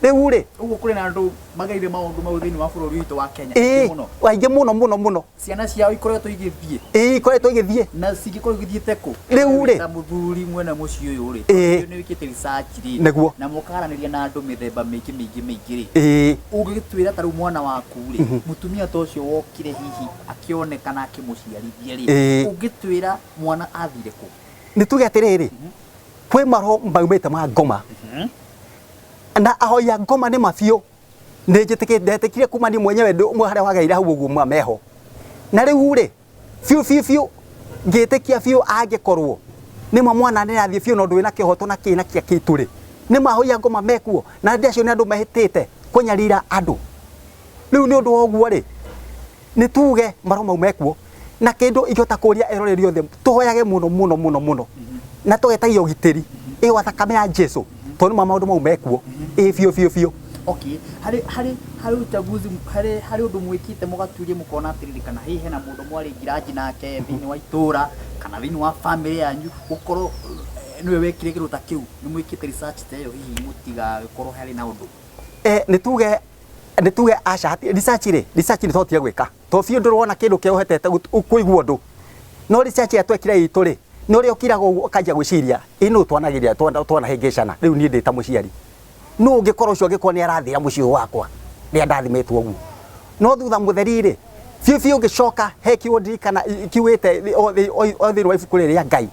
Speaker 3: Rĩu rĩ
Speaker 1: ũguo kũrĩ na andũ magereire maũndũ mau thĩinĩ wa bũrũri witũ wa Kenya aingĩ mũno.
Speaker 3: Aingĩ mũno mũno mũno.
Speaker 1: Ciana ciao ikoretwo igĩthiĩ.
Speaker 3: Ĩĩ ikoretwo igĩthiĩ.
Speaker 1: Na cingĩkorwo igĩthiĩte kũ?
Speaker 3: Rĩu rĩ
Speaker 1: ta mũthuri mwene mũciĩ ũyũ rĩ, tondũ nĩ wĩkĩte research rĩ,
Speaker 3: Nĩguo.
Speaker 1: na mũkaranĩria na andũ mĩthemba mĩingĩ mĩingĩ mĩingĩ rĩ,
Speaker 3: Ĩĩ.
Speaker 1: ũngĩgĩtwĩra ta rĩu mwana waku rĩ, mũtumia ta ũcio wokire hihi akĩoneka na akĩmũciarithia rĩ, ũngĩtwĩra mwana athire kũ?
Speaker 3: Nĩ tuge atĩrĩrĩ, kwĩ maroho maumĩte ma ngoma na ahoi a ngoma nĩ mabiũ. Nĩ njĩtĩkĩtie, ndetĩkire kuma niĩ mwenyewe ndĩ ũmwe harĩa wagĩrĩire hau ũguo ma meho. Na rĩu rĩ, biũ biũ biũ ngĩtĩkia biũ angĩkorwo nĩ ma mwana nĩ arathiĩ biũ na ũndũ wĩna kĩhoto na kĩ na kĩa kĩitũ rĩ, nĩ ma ahoi a ngoma mekuo na andũ acio nĩ andũ mehĩtĩte kũnyarira andũ. Rĩu nĩ ũndũ wa ũguo rĩ, nĩ tuge maroho mau mekuo na kĩndũ ingĩhota kũria eroreri othe tũhoyage mũno mũno mũno mũno na tũgetagia ũgitĩri ĩ wa thakame ya Jesu tondũ nĩ ma maũndũ mau mekuo ĩ biũ biũ biũ.
Speaker 1: Okay, harĩ harĩ harĩ uchaguzi harĩ harĩ ũndũ mwĩkĩte mũgaturia mũkona atĩrĩrĩ kana hihi hena mũndũ mwarĩ ngiranji nake thĩinĩ wa itũra kana thĩinĩ wa family yanyu gũkorwo nĩwe wekire kĩndũ ta kĩu nĩ mwĩkĩte research ta ĩyo hihi mũtigagĩkorwo harĩ na ũndũ?
Speaker 3: Nĩ tuge aca research rĩ, research nĩ twahotire gwĩka tondũ biũ ndũrona kĩndũ kĩa ũhetete kũigua ũndũ no research ĩrĩa twekire itũ rĩ nĩ ũrĩa ũkiraga ũguo ũkanjia gwĩciria ĩ nũ twanagĩria twanahĩngĩcana rĩu niĩ ndĩ ta mũciari nũ ũngĩkorwo ũcio angĩkorwo nĩ arathĩra mũciĩ ũyũ wakwa rĩrĩa ndathimĩtwo ũguo no thutha mũtheri rĩ biũ biũ ngĩcoka he kiugo ndirikana kiugĩte o thĩinĩ wa ibuku rĩrĩ rĩa Ngai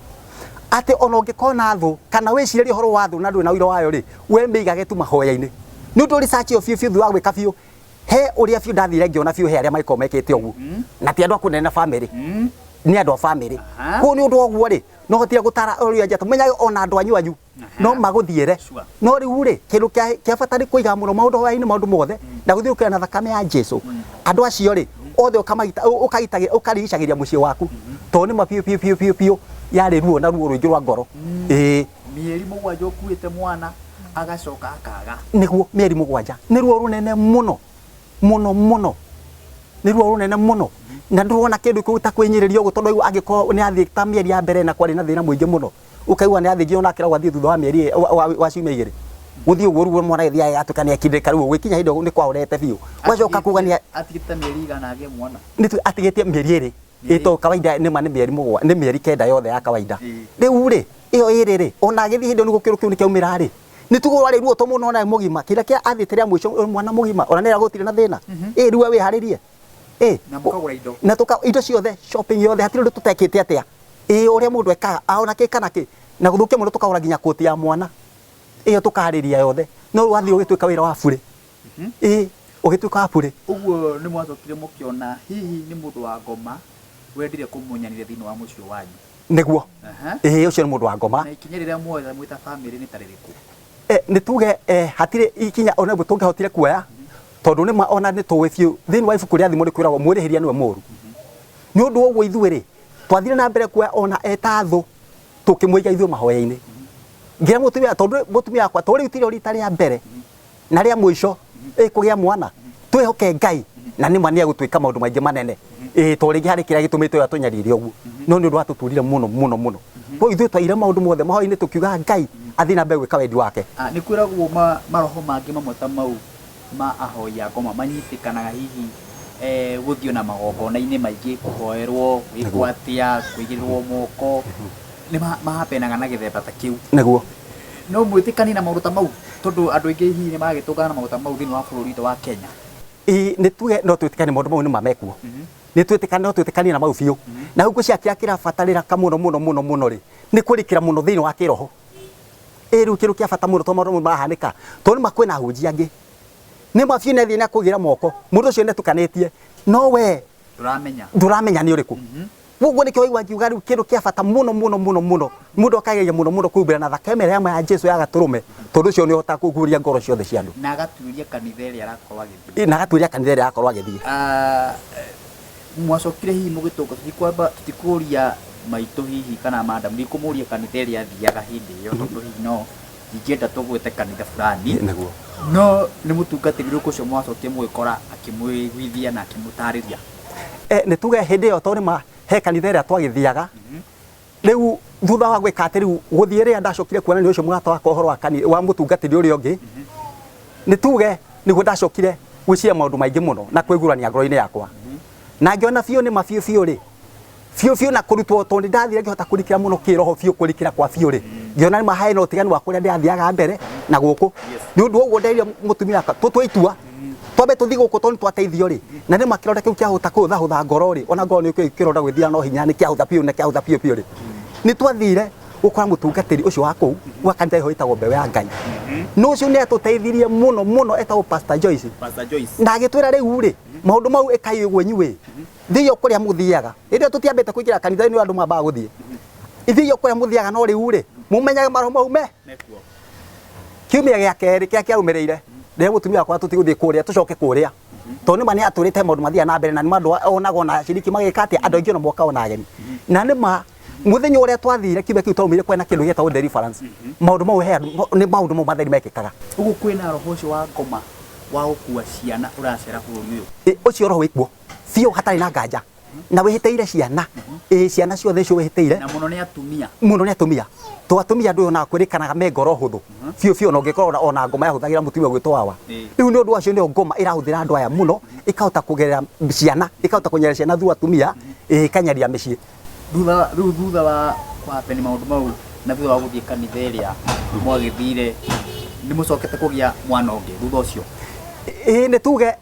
Speaker 3: atĩ ona ũngĩkorwo na thũ kana wĩcirĩrie ũhoro wa thũ na ndũrĩ na ũira wayo rĩ we mĩigage tu mahoya-inĩ nĩ ũndũ research ĩyo biũ biũ thutha wa gwĩka biũ he ũrĩa biũ ndathire ngĩona biũ he arĩa magĩkorwo mekĩte ũguo na ti andũ a kũnene na family nĩ andũ a family koguo nĩ ũndũ wa ũguo rĩ no hotire gũtara ũrĩa njata menyage ona andũ anyu anyu no magũthiĩre no rĩu rĩ kĩndũ kĩa bata nĩ kũiga mũno maũndũ hoya-inĩ maũndũ mothe na gũthiũrũrũkĩra na thakame ya Jesu andũ acio rĩ othe ũkarigicagĩria mũciĩ waku tondũ nĩ ma biũ biũ biũ biũ biũ yarĩ ruo na ruo rũingĩ rwa ngoro. Ĩĩ
Speaker 1: mĩeri mũgwanja ũkuĩte mwana agacoka akaga.
Speaker 3: Nĩguo mĩeri mũgwanja nĩ ruo rũnene mũno mũno mũno nĩ ruo rũnene mũno na ndũrona kĩndũ kĩu ta kwĩnyĩrĩria ũguo tondũ angĩkorwo nĩ athiĩ ta mĩeri ya mbere na kwarĩ na thĩna mũingĩ mũno ũkaigua nĩ athiĩ nginya ona akĩragwo athiĩ thutha wa mĩeri wa ciumia igĩrĩ gũthiĩ ũguo ruo mwana agĩthiĩ agatuĩka nĩ akindĩka rĩu gũgĩkinya hĩndĩ ĩyo nĩ kwahorete biũ ũgacoka kuga nĩ
Speaker 1: atigĩte mĩeri igana agĩe mwana
Speaker 3: nĩ atigĩtie mĩeri ĩrĩ ĩto kawaida nĩ ma nĩ mĩeri mũgwa nĩ mĩeri kenda yothe ya kawaida rĩu rĩ ĩyo ĩrĩ rĩ ona agĩthiĩ hĩndĩ ĩyo nĩguo kĩndũ kĩu nĩ kĩaumĩra rĩ nĩ tugo rwarĩ ruo to mũno ona mũgima kĩrĩa kĩa athiĩte rĩa mũico mwana mũgima ona nĩ gũtirĩ na thĩna ĩ rĩu we wĩharĩrie ĩ
Speaker 1: na mũkagũra indo
Speaker 3: na tũka indo ciothe shopping yothe hatirĩ ũndũ tũtekĩte atĩa ĩ ũrĩa mũndũ ekaga ona kĩ kana kĩ na gũthũkia mũno tũkagũra nginya koti ya mwana ĩyo tũkaharĩria yothe no rĩu wathiĩ ũgĩtuĩka wĩra wa burĩ ĩ ũgĩtuĩka wa burĩ.
Speaker 1: Ũguo nĩ mwacokire mũkĩona hihi nĩ mũndũ wa ngoma wendire kũmũnyanire thĩinĩ wa mũciĩ wanyu.
Speaker 3: Nĩguo ĩĩ ũcio nĩ mũndũ wa ngoma.
Speaker 1: Na ikinya rĩrĩa muoya mwĩ ta family nĩ ta rĩrĩkũ?
Speaker 3: Nĩ tuge hatirĩ ikinya ona rĩmwe tũngĩahotire kuoya tondũ nĩ ma ona nĩ tũĩ biũ thĩinĩ wa ibuku rĩa thimo nĩ kwĩragwo mwĩrĩhĩria nĩwe mũũru. Nĩ ũndũ wa ũguo ithuĩ rĩ twathire na mbere kuoya ona eta thũ tũkĩmũiga ithuĩ mahoya-inĩ. Ngĩra mũtumia tondũ mũtumia wakwa tondũ rĩu tirĩo rita rĩa mbere na rĩa mũico ĩ kũgĩa mwana twĩhoke Ngai na nĩ ma nĩ egũtwĩka maũndũ maingĩ manene ĩ to rĩngĩ harĩ kĩrĩa gĩtũmĩte ũyũ atũnyarire ũguo no nĩ ũndũ watũturire mũno mũno mũno. Koguo ithuĩ twaire maũndũ mothe mahoya-inĩ tũkiuga Ngai Athiĩ na mbere gwĩka wendi wake.
Speaker 1: Ah, nĩ kwĩragwo maroho mangĩ mamwe ta mau ma ahoi a ngoma manyitĩkanaga hihi gũthiĩ na magongona-inĩ maingĩ, kũhoerwo, gwĩkwo atĩa, kũigĩrĩrwo moko, nĩ mahapenaga na gĩthemba ta kĩu.
Speaker 3: Nĩguo.
Speaker 1: No mwĩtĩkanie na maũndũ ta mau, tondũ andũ aingĩ hihi nĩ maragĩtũngana na maũndũ ta mau thĩinĩ wa bũrũri witũ wa Kenya?
Speaker 3: Ĩĩ, nĩ tuge no twĩtĩkanie maũndũ mau nĩ ma mekuo. Nĩ twĩtĩkanie, no twĩtĩkanie na mau biũ. Na rĩu ngwĩciria kĩrĩa kĩrabatarĩka mũno mũno mũno mũno rĩ, nĩ kũrikĩra mũno thĩinĩ wa kĩroho. Ĩĩ rĩu kĩndũ kĩa bata mũno tondũ maũndũ mau marahanĩka, tondũ nĩ ma kwĩna ahunjia angĩ. Nĩ ma biũ nĩ athiĩ na akũigĩrĩra moko, mũndũ ũcio nĩ atukanĩtie, no we
Speaker 1: Ndũramenya.
Speaker 3: Ndũramenya nĩ ũrĩkũ. Koguo nĩkĩo waigua ngiuga rĩu kĩndũ kĩa bata mũno mũno mũno mũno, mũndũ akageria mũno mũno kwĩhumbĩra na thakame ĩrĩa ya ma ya Jesu ya gatũrũme, tondũ ũcio nĩ ũhotaga kũguũria ngoro ciothe cia andũ.
Speaker 1: Na agatuĩria kanitha ĩrĩa arakorwo agĩthiĩ.
Speaker 3: Ĩ, na agatuĩria kanitha ĩrĩa arakorwo agĩthiĩ.
Speaker 1: Ah, mwacokire hihi mũgĩtũnga, tũtikwamba tũtikũria maitũ hihi kana madam, ndikũmũria kanitha ĩrĩa athiaga hĩndĩ ĩyo, tondũ hihi no ndingĩenda tũgwete kanitha fulani.
Speaker 3: Nĩguo.
Speaker 1: No nĩ mũtungatĩri ũrĩkũ ũcio mwacokire mũgĩkora akĩmwĩguithia na akĩmũtarĩria?
Speaker 3: Nĩ tuge hĩndĩ ĩyo tondũ nĩ ma he kanitha ĩrĩa twagĩthiaga, rĩu thutha wa gwĩka atĩ rĩu gũthiĩ rĩrĩa ndacokire kuona nĩ ũcio mũrata wakwa ũhoro wa kanitha wa mũtungatĩri ũrĩa ũngĩ, nĩ tuge nĩguo ndacokire gwĩciria maũndũ maingĩ mũno na kwĩgurania ngoro-inĩ yakwa. Na ngĩona biũ nĩ ma biũ biũ rĩ, biũ biũ na kũrutwo tondũ nĩ ndathire ngĩhota kũrikĩra mũno kĩroho biũ kũrikĩra kwa biũ rĩ, ngĩona nĩ ma harĩ na ũtiganu wa kũrĩa ndĩrathiaga mbere na gũkũ. Nĩ ũndũ wa ũguo nderire mũtumia wakwa tũtue itua twambe tũthiĩ gũkũ tondũ nĩ twateithio rĩ, na nĩ ma kĩronda kĩu kĩahota kũhũthahũtha ngoro rĩ, ona ngoro nĩ kĩronda gwĩthira no hinya nĩ kĩahũtha biũ na kĩahũtha biũ biũ rĩ, nĩ twathire gũkora mũtungatĩri ũcio wa kũu wa kanitha ĩho ĩtagwo Mbeũ ya Ngai. Na ũcio nĩ atũteithirie mũno mũno, etagwo Pastor Joyce.
Speaker 1: Pastor Joyce.
Speaker 3: Na agĩtwĩra rĩu rĩ, maũndũ mau ĩkai ũguo inyuĩ, thiĩi o kũrĩa mũthiaga. Hĩndĩ ĩyo tũtiambĩte kũingĩra kanitha-inĩ andũ mambaga gũthiĩ. Ithiĩi o kũrĩa mũthiaga no rĩu rĩ, mũmenyage maroho mau me
Speaker 1: Mekuo.
Speaker 3: Kiumia gĩa kerĩ kĩrĩa kĩarũmĩrĩire, rĩrĩa mũtumia wakwa tũtigũthiĩ kũrĩa, tũcoke kũrĩa. Tondũ nĩ ma nĩ atwĩrĩte maũndũ mathiaga na mbere na nĩ ma andũ onaga ona aciriki magĩka atĩa, andũ aingĩ ona moka ona ageni. Na nĩ ma mũthenya ũrĩa twathire kiumia kĩu twaumire kwarĩ na kĩndũ gĩetagwo deliverance. Maũndũ mau he andũ, nĩ maũndũ mau matheri mekĩkaga.
Speaker 1: Ũguo kwĩna roho ũcio wa ngoma wa gũkua ciana ũracera bũrũri ũyũ?
Speaker 3: Ĩ, ũcio roho wĩkuo biũ hatarĩ na nganja. Na wĩhĩtĩire ciana. Ĩ, ciana ciothe icio wĩhĩtĩire.
Speaker 1: Na mũno nĩ atumia.
Speaker 3: Mũno nĩ atumia. To atumia andũ ona kwĩrĩkanaga me ngoro hũthũ. Biũ biũ ona ũngĩkorwo ona ngoma yahũthagĩra mũtumia ũgwĩtwo wawa. Rĩu nĩ ũndũ wacio nĩyo ngoma ĩrahũthĩra andũ aya mũno, ĩkahota kũgerera ciana, ĩkahota kũnyarira ciana through atumia, ĩkanyarira mĩciĩ.
Speaker 1: Thutha rĩu thutha wa kũ happen maũndũ mau na thutha wa gũthiĩ kanitha ĩrĩa mwagĩthire, nĩ mũcokete kũgĩa mwana ũngĩ thutha ũcio?
Speaker 3: Ĩĩ nĩ tuge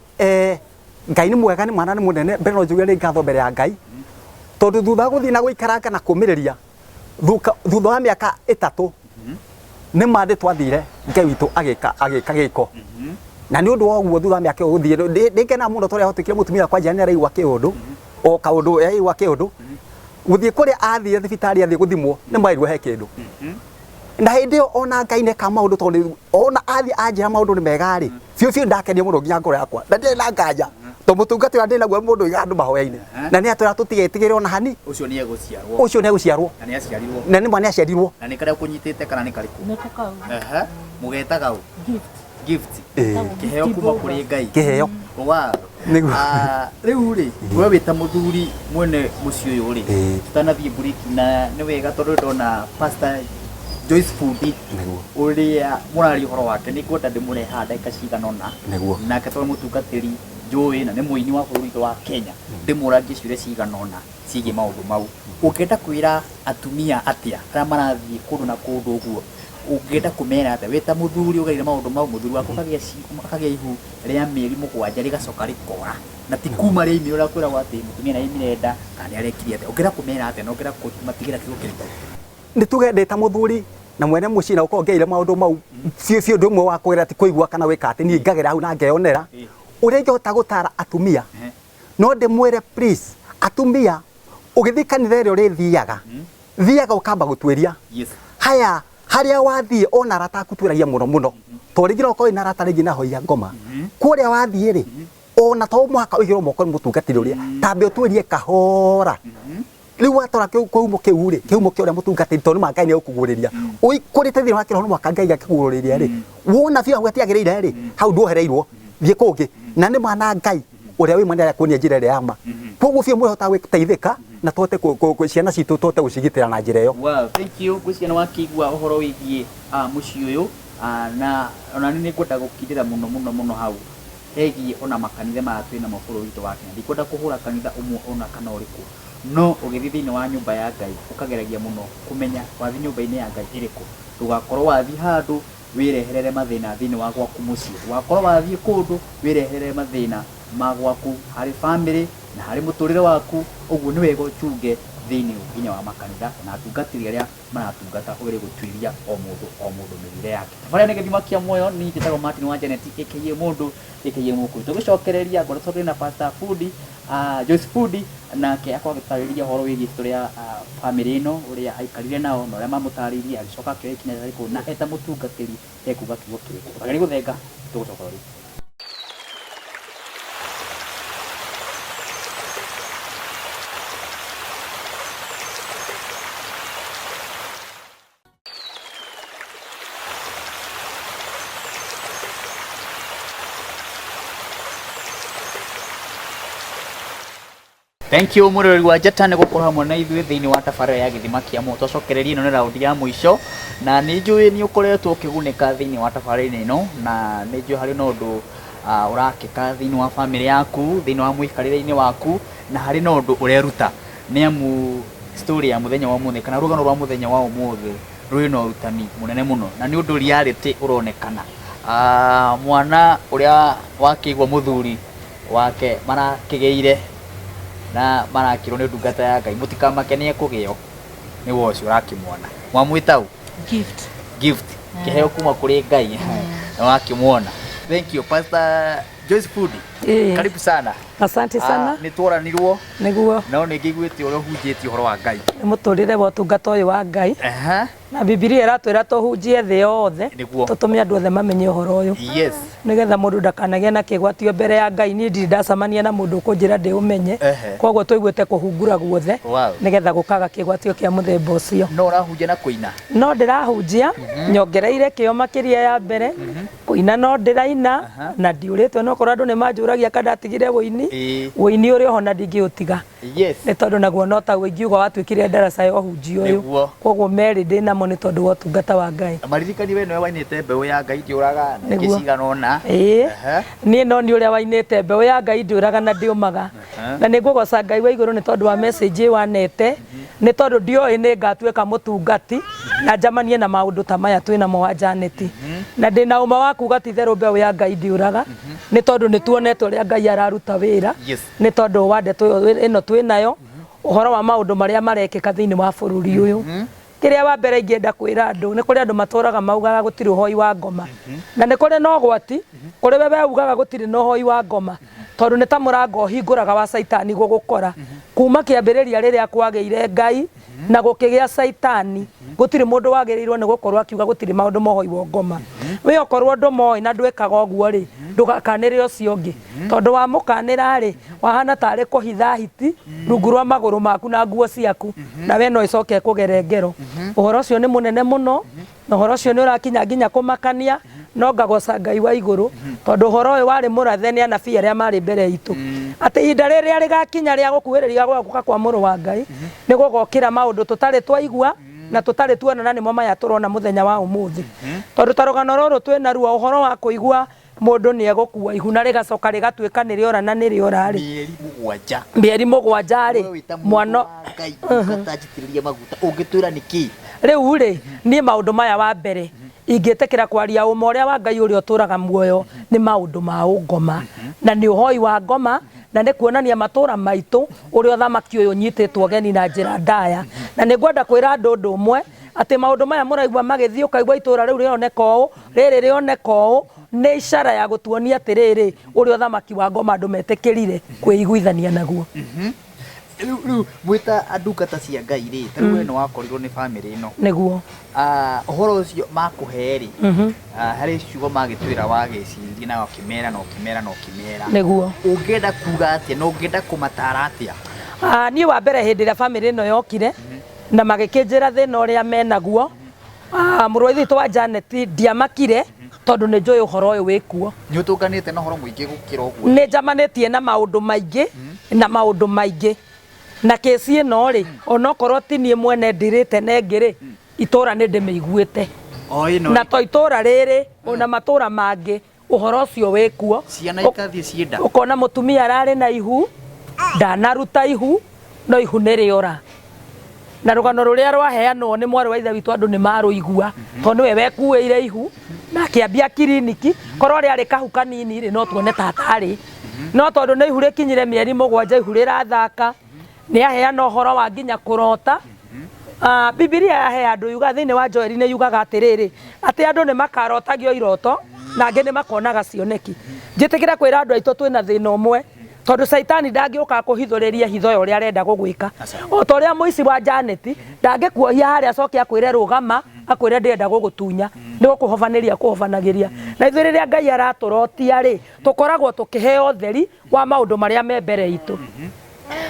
Speaker 3: Ngai nĩ mwega, nĩ mwana nĩ mũnene, mbere no njuge nĩ ngatho mbere ya Ngai, tondũ thutha wa gũthiĩ na gũikaranga na kũmĩrĩria, thutha wa mĩaka 3 nĩ ma nĩ twathire Ngai witũ agĩka gĩko. Na nĩ ũndũ wa ũguo thutha wa mĩaka ĩyo gũthiĩ, nĩ ngenaga mũno tondũ ahotokire mũtumia wakwa njĩra nĩ araigua kĩũndũ, o kaũndũ araigua kĩũndũ, gũthiĩ kũrĩa athire thibitarĩ athiĩ gũthimwo nĩ marirwo he kĩndũ. Na hĩndĩ ĩyo ona Ngai nĩekaga maũndũ tondũ ona athiĩ anjĩra maũndũ nĩ mega rĩ, biũ biũ ndakenire mũno nginya ngoro yakwa na ndirĩ na nganja tondũ mũtungata ũrĩa ndĩ naguo nĩ mũndũ ũigaga andũ mahoya-inĩ na nĩ atwĩra tũtigetigĩre ona hani.
Speaker 1: Ũcio nĩ egũciarwo.
Speaker 3: Ũcio nĩ egũciarwo.
Speaker 1: Na nĩ aciarirwo.
Speaker 3: Na nĩ ma nĩ aciarirwo.
Speaker 1: Na nĩ karĩa ũkũnyitĩte kana nĩ karĩkũ?
Speaker 2: Nĩko kau.
Speaker 1: Ehe. Mũgetaga ũ?
Speaker 2: Gift.
Speaker 1: Gift.
Speaker 3: Ĩĩ.
Speaker 1: Kĩheo kuma kũrĩ Ngai.
Speaker 3: Kĩheo.
Speaker 1: Wow.
Speaker 3: Nĩguo.
Speaker 1: Ah, rĩu rĩ, we wĩ ta mũthuri mwene mũciĩ ũyũ rĩ, tũtanathiĩ mburiki na nĩ wega tondũ ndona Pastor Joyce Fundi
Speaker 3: Nĩguo.
Speaker 1: ũrĩa mũraria ũhoro wake nĩ ngwenda ndĩmũrehe haha ndagĩka cigana ũna.
Speaker 3: Nĩguo.
Speaker 1: Nake tondũ mũtungatĩri njũĩ na nĩ mũini wa bũrũri witũ wa Kenya, ndĩmũrangie ciũria cigana ũna ciĩgiĩ maũndũ mau. Ũngĩenda kwĩra atumia atĩa arĩa marathiĩ kũndũ na kũndũ ũguo, ũngĩenda kũmera atĩa wĩ ta mũthuri ũgereire maũndũ mau, mũthuri waku akagĩa ihu rĩa mĩeri 7 rĩgacoka rĩkora, na ti kuma rĩaimire ũrĩa kwĩragwo atĩ mũtumia nĩ araimire nda kana nĩ arekire atĩa, ũngĩenda kũmera atĩa na ũngĩenda kũmatigĩra kiugo kĩrĩkũ?
Speaker 3: Nĩ tuge ndĩ ta mũthuri na mwene mũciĩ na gũkorwo ngereire maũndũ mau biũ biũ, ũndũ ũmwe wa kũgerera ti kũigua kana gwĩka atĩ niĩ ngagera hau na ngeyonera ũrĩa ingĩhota gũtara atumia. No ndĩmwĩre please, atumia ũgĩthiĩ kanitha ĩrĩa ũrĩthiaga, thiaga ũkamba gũtuĩria. Haya, harĩa wathiĩ ona arata aku tuĩragia mũno mũno, tondũ rĩngĩ no ũkorwo wĩna arata rĩngĩ na ahoi a ngoma. Kũrĩa wathiĩ rĩ, ona to mũhaka ũigĩrwo moko nĩ mũtungatĩri ũrĩa, tambe ũtuĩrie kahora. Rĩu watwara kĩhumo kĩu rĩ, kĩhumo kĩa ũrĩa mũtungatĩri, tondũ nĩ ma Ngai nĩ egũkũguũrĩria. Ũikũrĩte thĩinĩ wa kĩroho nĩ mũhaka Ngai akĩguũrĩrie rĩ, wona biũ hau hatiagĩrĩire rĩ, hau nduohereirwo, thiĩ kũngĩ. Na nĩ ma na Ngai ũrĩa wĩ ma nĩ arakuonia njĩra ĩrĩa ya ma. Koguo biũ mũhotaga gũteithĩka na tũhote ciana citũ tũhote gũcigitĩra na njĩra ĩyo.
Speaker 1: Well, thank you. Ngwĩciria nĩ wakĩigua ũhoro wĩgiĩ mũciĩ ũyũ, na ona niĩ nĩ ngwenda gũkindĩra mũno mũno mũno hau hegiĩ ona makanitha maya twĩ namo bũrũri witũ wa Kenya. Ndikwenda kũhũra kanitha ũmwe ona kana ũrĩkũ, no ũgĩthiĩ thĩinĩ wa nyũmba ya Ngai ũkageragia mũno kũmenya wathiĩ nyũmba-inĩ ya Ngai ĩrĩkũ. Ndũgakorwo wathiĩ handũ wĩreherere mathĩna thĩinĩ wa gwaku mũciĩ. Ndũgakorwo wathiĩ kũndũ wĩreherere mathĩna ma gwaku harĩ famĩlĩ na harĩ mũtũrĩre waku. Ũguo nĩ wega ũchunge thĩinĩ nginya wa makanitha na atungatĩri arĩa maratungata ũgerie gũtuĩria o mũndũ o mũndũ mĩthiĩre yake. Tabarĩra nĩ Gĩthima kĩa Muoyo, niĩ njĩtagwo Martin wa Janet aka Mũndũ aka Mũkũyũ. Tũgĩcokereria ngoretwo ndĩ na Pastor Fundi, Joyce Fundi, nake akorwo agĩtarĩria ũhoro wĩgiĩ story ya famĩlĩ ĩno, ũrĩa aikarire nao na ũrĩa mamũtarĩirie, agĩcoka akĩoya ikinya rĩrĩkũ na eta mũtungatĩri ekuga kiugo kĩrĩkũ. Ũtagĩrĩire gũthenga, tũgũcoka o rĩu. Thank you mũroreri wa Njata nĩ gũkorwo hamwe na ithuĩ thĩinĩ wa tabarĩra ya gĩthima kĩa muoyo. Twacokereria ĩno nĩ raundi ya mũico na nĩ njũĩ nĩ ũkoretwo ũkĩgunĩka thĩinĩ wa tabarĩra ĩno na nĩ njũĩ harĩ na ũndũ ũrakĩka thĩinĩ wa bamĩrĩ yaku, thĩinĩ wa mũikarĩre-inĩ waku na harĩ na ũndũ ũreruta. Nĩ amu story ya mũthenya wa ũmũthĩ kana rũgano rwa mũthenya wa ũmũthĩ rwĩna ũrutani mũnene mũno na nĩ ũndũ reality ũronekana. Mwana ũrĩa wakĩigua mũthuri wake marakĩgĩire na marakĩrwo nĩ ndungata ya Ngai mũtikamake nĩ ekũgĩo nĩ we ũcio ũrakĩmuona. Mwamwĩta ũ?
Speaker 2: Gift.
Speaker 1: Gift. Kĩheo kuma kũrĩ Ngai na wakĩmuona. Thank you Pastor Joyce Fundi.
Speaker 4: Ĩĩ.
Speaker 1: Karibu sana.
Speaker 4: Asante sana.
Speaker 1: Nĩ tworanirwo
Speaker 4: Nĩguo
Speaker 1: no nĩ ngĩiguĩte ũrĩa ũhunjĩtie ũhoro wa Ngai.
Speaker 4: Nĩ mũtũrĩre wa ũtungata ũyũ wa Ngai.
Speaker 1: Aha.
Speaker 4: Na Bibilia ĩratwĩra tũhunjie thĩ yothe.
Speaker 1: Nĩguo.
Speaker 4: Tũtũme andũ othe mamenye ũhoro ũyũ.
Speaker 1: Yes.
Speaker 4: Nĩgetha mũndũ ndakanagĩe na kĩgwatio mbere ya Ngai. Niĩ ndirĩ ndacemania na mũndũ ũkũnjĩra ndĩũmenye.
Speaker 1: Ehe.
Speaker 4: Koguo tũiguĩte kũhungura guothe.
Speaker 1: Wow.
Speaker 4: Nĩgetha gũkaga kĩgwatio kĩa mũthemba ũcio.
Speaker 1: No ũrahunjia na kũina?
Speaker 4: No ndĩrahunjia, nyongereire kĩo makĩria ya mbere. Kũina no ndĩraina na ndiũrĩtwo, no korwo andũ nĩ manjũragia kana ndatigire ũini, ũini ũrĩ oho na ndingĩũtiga.
Speaker 1: Yes.
Speaker 4: Nĩ tondũ naguo no taguo ingiuga watuĩkire ndaraca ya ũhunjia ũyũ.
Speaker 1: Nĩguo.
Speaker 4: Koguo merĩ ndĩ namo nĩ tondũ wa ũtungata wa Ngai.
Speaker 1: Maririkani we nĩwe wainĩte mbeũ ya Ngai ndĩũraga na ingĩ
Speaker 4: Nĩguo.
Speaker 1: cigana ũna.
Speaker 4: Ĩĩ.
Speaker 1: Ehe.
Speaker 4: Niĩ no niĩ ũrĩa wainĩte mbeũ ya Ngai ndĩũraga na ndĩũmaga. Na nĩ ngũgoca Ngai wa igũrũ nĩ tondũ wa message ĩyo anete, nĩ tondũ ndioĩ nĩ ngatuĩka mũtungati na njamanie na maũndũ ta maya twĩ namo wa Janet. Na ndĩna ũma wa kuga ti itherũ mbeũ ya Ngai ndĩũraga, nĩ tondũ nĩ tuonete ũrĩa Ngai araruta wĩra.
Speaker 1: Yes.
Speaker 4: Nĩ tondũ wa ndeto ĩno twĩ nayo, ũhoro wa maũndũ marĩa marekĩka thĩinĩ wa bũrũri ũyũ. Kĩrĩa wa mbere ingĩenda kwĩra andũ, nĩ kũrĩ andũ matũraga maugaga gũtirĩ ũhoi wa ngoma. Na nĩ kũrĩ na ũgwati, kũrĩ we ugaga gũtirĩ na ũhoi wa ngoma, tondũ nĩ ta mũrango ũhingũraga wa caitani gũgũkora. Kuma kĩambĩrĩria rĩrĩa kwagĩire Ngai na gũkĩgĩa caitani, gũtirĩ mũndũ wagĩrĩirwo nĩ gũkorwo akiuga gũtirĩ maũndũ ma ũhoi wa ngoma. We okorwo ndũmoĩ na ndwĩkaga ũguo rĩ, ndũgakanĩre ũcio ũngĩ. Tondũ wamũkanĩra rĩ, wahana tarĩ kũhitha hiti rungu rwa magũrũ maku na nguo ciaku, na we no ĩcoke ĩkũgere ngero. Ũhoro ũcio nĩ mũnene mũno, na ũhoro ũcio nĩ ũrakinya nginya kũmakania, no ngagoca Ngai wa igũrũ, tondũ ũhoro ũyũ warĩ mũrathe nĩ anabii arĩa marĩ mbere itũ. Atĩ ihinda rĩrĩa rĩgakinya rĩa gũkuhĩrĩria gũka kwa mũrũ wa Ngai, nĩ gũgokĩra maũndũ tũtarĩ twaigua, na tũtarĩ tuona, na nĩmo maya tũrona mũthenya wa ũmũthĩ. Tondũ ta rũgano rũrũ twĩna ruo, ũhoro wa kũigua mũndũ nĩ egũkua ihu na rĩgacoka rĩgatuĩka nĩ rĩora na nĩ rĩora rĩ.
Speaker 1: Mĩeri mũgwanja.
Speaker 4: Mĩeri mũgwanja rĩ.
Speaker 1: Wewe wĩta mũndũ
Speaker 4: Mwana
Speaker 1: wa Ngai, ndungata njitĩrĩrie maguta, ũngĩtwĩra nĩ kĩ?
Speaker 4: Rĩu rĩ, niĩ maũndũ maya wa mbere ingĩtĩkĩra kwaria ũma ũrĩa wa Ngai ũrĩa ũtũraga muoyo nĩ maũndũ ma ũngoma na nĩ ũhoi wa ngoma na nĩ kuonania matũra maitũ ũrĩa ũthamaki ũyũ ũnyitĩtwo ũgeni na njĩra ndaya. Na nĩ ngwenda kwĩra andũ ũndũ ũmwe atĩ maũndũ maya mũraigua magĩthiĩ ũkaigua itũra rĩu rĩoneka ũũ, rĩrĩ rĩoneka ũũ, nĩ icara ya gũtuonia atĩrĩrĩ ũrĩa ũthamaki wa ngoma andũ metĩkĩrire kwĩiguithania naguo.
Speaker 1: Rĩu rĩu mwĩta ndungata cia Ngai rĩ, ta rĩu we nĩ wakorirwo nĩ bamĩrĩ ĩno.
Speaker 4: Nĩguo.
Speaker 1: Ũhoro ũcio makũhe rĩ, harĩ ciugo magĩtwĩra wagĩciririe na ũkĩmera na ũkĩmera na ũkĩmera.
Speaker 4: Nĩguo.
Speaker 1: Ũngĩenda kuga atĩa na ũngĩenda kũmatara atĩa?
Speaker 4: Niĩ wa mbere hĩndĩ ĩrĩa bamĩrĩ ĩno yokire na magĩkĩnjĩra thĩna ũrĩa menaguo, mũrũ wa ithe witũ wa Janet ndiamakire tondũ nĩ njũĩ ũhoro ũyũ wĩkuo.
Speaker 1: Nĩ ũtũnganĩte na ũhoro mũingĩ gũkĩra ũguo?
Speaker 4: Nĩ njamanĩtie na maũndũ maingĩ na maũndũ maingĩ. Na kĩci ĩno rĩ, onokorwo ti niĩ mwene ndirĩte na ĩngĩ rĩ, itũra nĩ ndĩmĩiguĩte.
Speaker 1: O ĩno
Speaker 4: Na to itũra rĩrĩ, ona matũra mangĩ ũhoro ũcio wĩkuo.
Speaker 1: Ciana itathiĩ ciĩ nda.
Speaker 4: Ũkona mũtumia ararĩ na ihu, ndanaruta ihu, no ihu nĩ rĩora. Na rũgano rũrĩa rwaheanwo nĩ mwarĩ wa ithe witũ andũ nĩ marũigua, tondũ nĩwe wekuĩire ihu na akĩambia kiriniki. Korwo rĩarĩ kahu kanini rĩ, no tuone ta atarĩ, no tondũ nĩ ihu rĩkinyire mĩeri 7, ihu rĩrathaka, nĩ aheana ũhoro wa nginya kũrota. Bibilia yahe andũ yuga thĩinĩ wa Joeli nĩ yugaga atĩrĩrĩ, atĩ andũ nĩ makarotagio iroto na angĩ nĩ makonaga cioneki. Njĩtĩkĩre kwĩra andũ aitũ twĩna thĩna ũmwe, tondũ caitani ndangĩũka akũhithũrĩrie hitho ya ũrĩa arenda gũgwĩka. O ta ũrĩa mũici wa Janet ndangĩkuohia harĩa acoke akwĩre rũgama, akwĩre ndĩrenda gũgũtunya, nĩ gũkũhobanĩria akũhobanagĩria. Na ithuĩ rĩrĩa Ngai aratũrotia rĩ, tũkoragwo tũkĩheo ũtheri wa maũndũ marĩa me mbere itũ.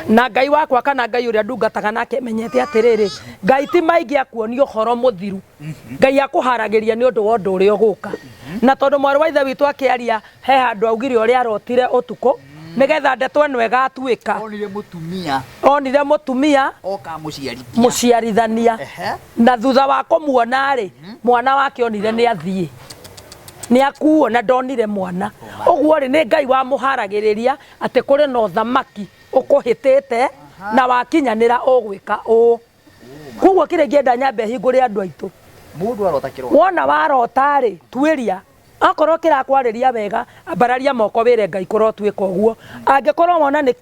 Speaker 4: Na Ngai wakwa kana Ngai ũrĩa ndungataga nake menyete atĩrĩrĩ, Ngai ti maingĩ akuonia ũhoro mũthiru, Ngai akũharagĩria nĩ ũndũ wa ũndũ ũrĩa ũgũka. Na tondũ mwarĩ wa ithe witũ akĩaria he handũ augire ũrĩa arotire ũtukũ, nĩgetha ndeto ĩno ĩgatuĩka.
Speaker 1: Onire mũtumia.
Speaker 4: Onire mũtumia.
Speaker 1: Oka mũciarithia.
Speaker 4: Mũciarithania. Na thutha wa kũmuona rĩ, mwana wake onire nĩ athiĩ, nĩ akuo, na ndonire mwana. Ũguo rĩ, nĩ Ngai wamũharagĩrĩria atĩ kũrĩ na ũthamaki ũkũhĩtĩte na wakinyanĩra ũgwĩka ũũ. Koguo kĩrĩa ingĩenda nyambe hingũre andũ aitũ,
Speaker 1: Mũndũ arota kĩroto.
Speaker 4: Wona warota rĩ, tuĩria. Akorwo kĩrakwarĩria wega, ambararia moko wĩre Ngai kũrotuĩka ũguo. Angĩkorwo wona nĩ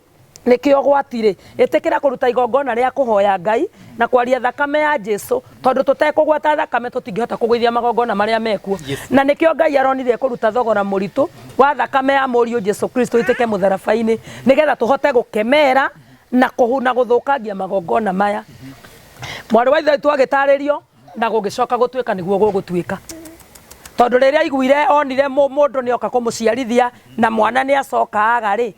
Speaker 4: nĩkĩo ũgwati rĩ, ĩtĩkĩra kũruta igongona rĩa kũhoya Ngai na kwaria thakame ya Jesu, tondũ tũtekũgwata thakame tũtingĩhota kũgũithia magongona marĩa mekuo. Na nĩkĩo Ngai aronire kũruta thogora mũritũ wa thakame ya mũriũ Jesu Kristo ĩtĩke mũtharaba-inĩ, nĩgetha tũhote gũkemera na kũhuna gũthũkangia magongona maya. Mwarĩ wa ithe witũ agĩtarĩrio na gũgĩcoka gũtuĩka nĩguo gũgũtuĩka, tondũ rĩrĩa aiguire onire mũndũ nĩ oka kũmũciarithia na mwana nĩ acoka aga rĩ,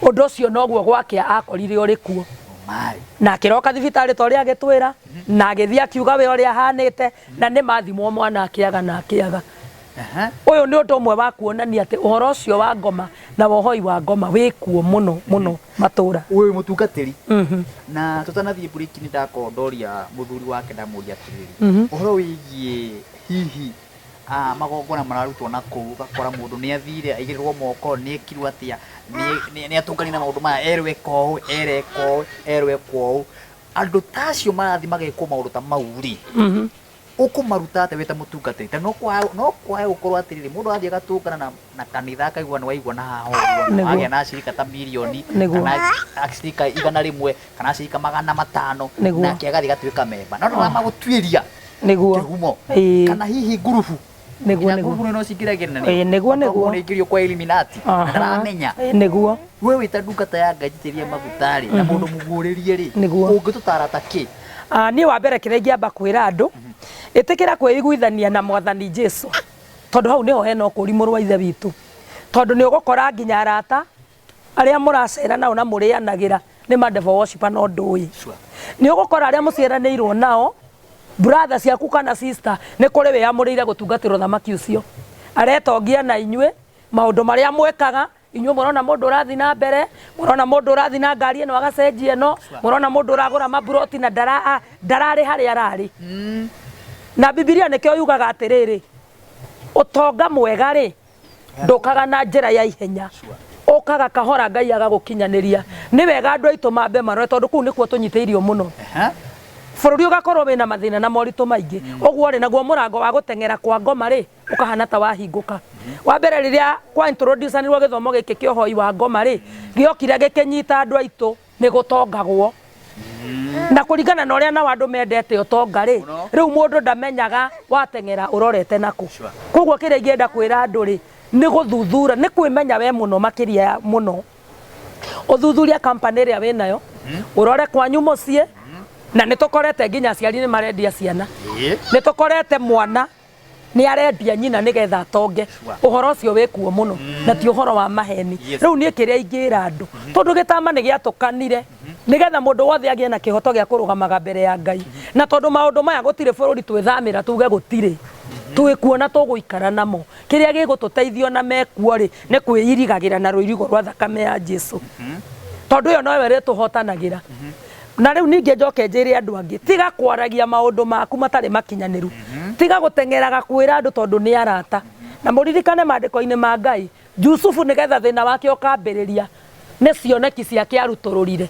Speaker 4: ũndũ ũcio noguo gwakĩa akorire ũrĩ kuo.
Speaker 1: My.
Speaker 4: Na akĩroka thibitarĩ ta ũrĩa agĩtwĩra, na agĩthiĩ akiuga we ũrĩa ahanĩte, na nĩ mathimwo mwana akĩaga na akĩaga. Ũyũ nĩ ũndũ ũmwe wa kuonania atĩ ũhoro ũcio wa ngoma na wohoi wa ngoma wĩkuo mũno mũno matũra.
Speaker 1: Wĩ mũtungatĩri, na tũtanathiĩ break nĩ ndakorwo ndoria mũthuri wake, ndamũria atĩrĩrĩ, ũhoro wĩgiĩ hihi magongona mararutwo na kũu, ũgakora mũndũ nĩ athire aigĩrĩrwo moko, nĩ ekirwo atĩa, nĩ atũnganire na maũndũ maya, erwo eka ũũ, erwo eka ũũ, erwo eka ũũ. Andũ ta acio marathiĩ magekwo maũndũ ta mau rĩ, ũkũmaruta atĩa wĩ ta mũtungatĩri? Ta no kwae gũkorwo atĩrĩrĩ, mũndũ athiĩ agatũngana na kanitha akaigua nĩ waigua na haha ũguo, na wagĩa na acirika ta mirioni, kana acirika 100, kana acirika 500, nake agathiĩ agatuĩka memba. No ndũramagũtuĩria kĩhumo, kana hihi ngurubu. Nginya ngurubu no cingĩragĩra na
Speaker 4: Nĩguo.
Speaker 1: Nĩ ingĩrio kwa Illuminati, na ndaramenya. We wĩ ta ndungata ya Ngai njitĩrĩrie maguta rĩ, na mũndũ mũguũrĩrie rĩ, ũngĩtũtara ta kĩ?
Speaker 4: Niĩ wa mbere kĩrĩa ingĩamba kwĩra andũ, ĩtĩkĩra kwĩiguithania na Mwathani Jesu, tondũ hau nĩho hena ũkũri mũrũ wa ithe witũ. Tondũ nĩ ũgũkora nginya arata arĩa mũracera nao na mũrĩanagĩra nĩ ma devil worshiper no ndũĩ. Nĩ ũgũkora arĩa mũciaranĩirwo nao, brother ciaku kana sister, nĩ kũrĩ wĩyamũrĩire gũtungatĩra ũthamaki ũcio. Aretongia na inyuĩ maũndũ marĩa mwĩkaga. Inyuĩ mũrona mũndũ ũrathiĩ na mbere, mũrona mũndũ ũrathiĩ na ngari ĩno agacenjia ĩno, mũrona mũndũ ũragũra maburoti na ndararĩ harĩa ararĩ. Na Bibilia nĩkĩo yugaga atĩrĩrĩ, ũtonga mwega rĩ, ndũkaga na njĩra ya ihenya, ũkaga kahora Ngai agagũkinyanĩria. Nĩ wega andũ aitũ mambe marore, tondũ kũu nĩkuo tũnyitĩirio mũno. Bũrũri ũgakorwo wĩna mathĩna na moritũ maingĩ. Ũguo rĩ, naguo mũrango wa gũteng'era kwa ngoma rĩ, ũkahana ta wahingũka. Wa mbere rĩrĩa kwa introduce-anirwo gĩthomo gĩkĩ kĩa ũhoi wa ngoma rĩ, gĩokire gĩkĩnyita andũ aitũ nĩ gũtongagwo. Na kũringana na ũrĩa nao andũ mendete ũtonga rĩ, rĩu mũndũ ndamenyaga wateng'era ũrorete nakũ. Koguo kĩrĩa ingĩenda kwĩra andũ rĩ, nĩ gũthuthura, nĩ kwĩmenya we mũno makĩria mũno. Ũthuthurie company ĩrĩa wĩnayo, ũrore kwanyu mũciĩ, na nĩ tũkorete nginya aciari nĩ marendia ciana. Nĩ tũkorete mwana nĩ arendia nyina nĩgetha atonge. Ũhoro ũcio wĩ kuo mũno, na ti ũhoro wa maheni. Rĩu niĩ kĩrĩa ingĩra andũ, tondũ gĩtama nĩ gĩatũkanire nĩgetha mũndũ wothe agĩe na kĩhoto gĩa kũrũgamaga mbere ya Ngai, na tondũ maũndũ maya gũtirĩ bũrũri twĩthamĩra tuge gũtirĩ, twĩ na tũgũikara namo. Kĩrĩa gĩgũtũteithia ona mekuo rĩ, nĩ kwĩirigagĩra na rũirigo rwa thakame ya Jesu, tondũ ĩyo noyo ĩrĩtũhotanagĩra. Na rĩu ningĩ njoke njĩre andũ angĩ, tiga kwaragia maũndũ maku matarĩ makinyanĩru. Tiga gũteng'eraga kwĩra andũ tondũ nĩ arata. Na mũririkane maandĩko-inĩ ma Ngai, Jusufu nĩgetha thĩna wake ũkambĩrĩria nĩ cioneki ciake arutũrũrire.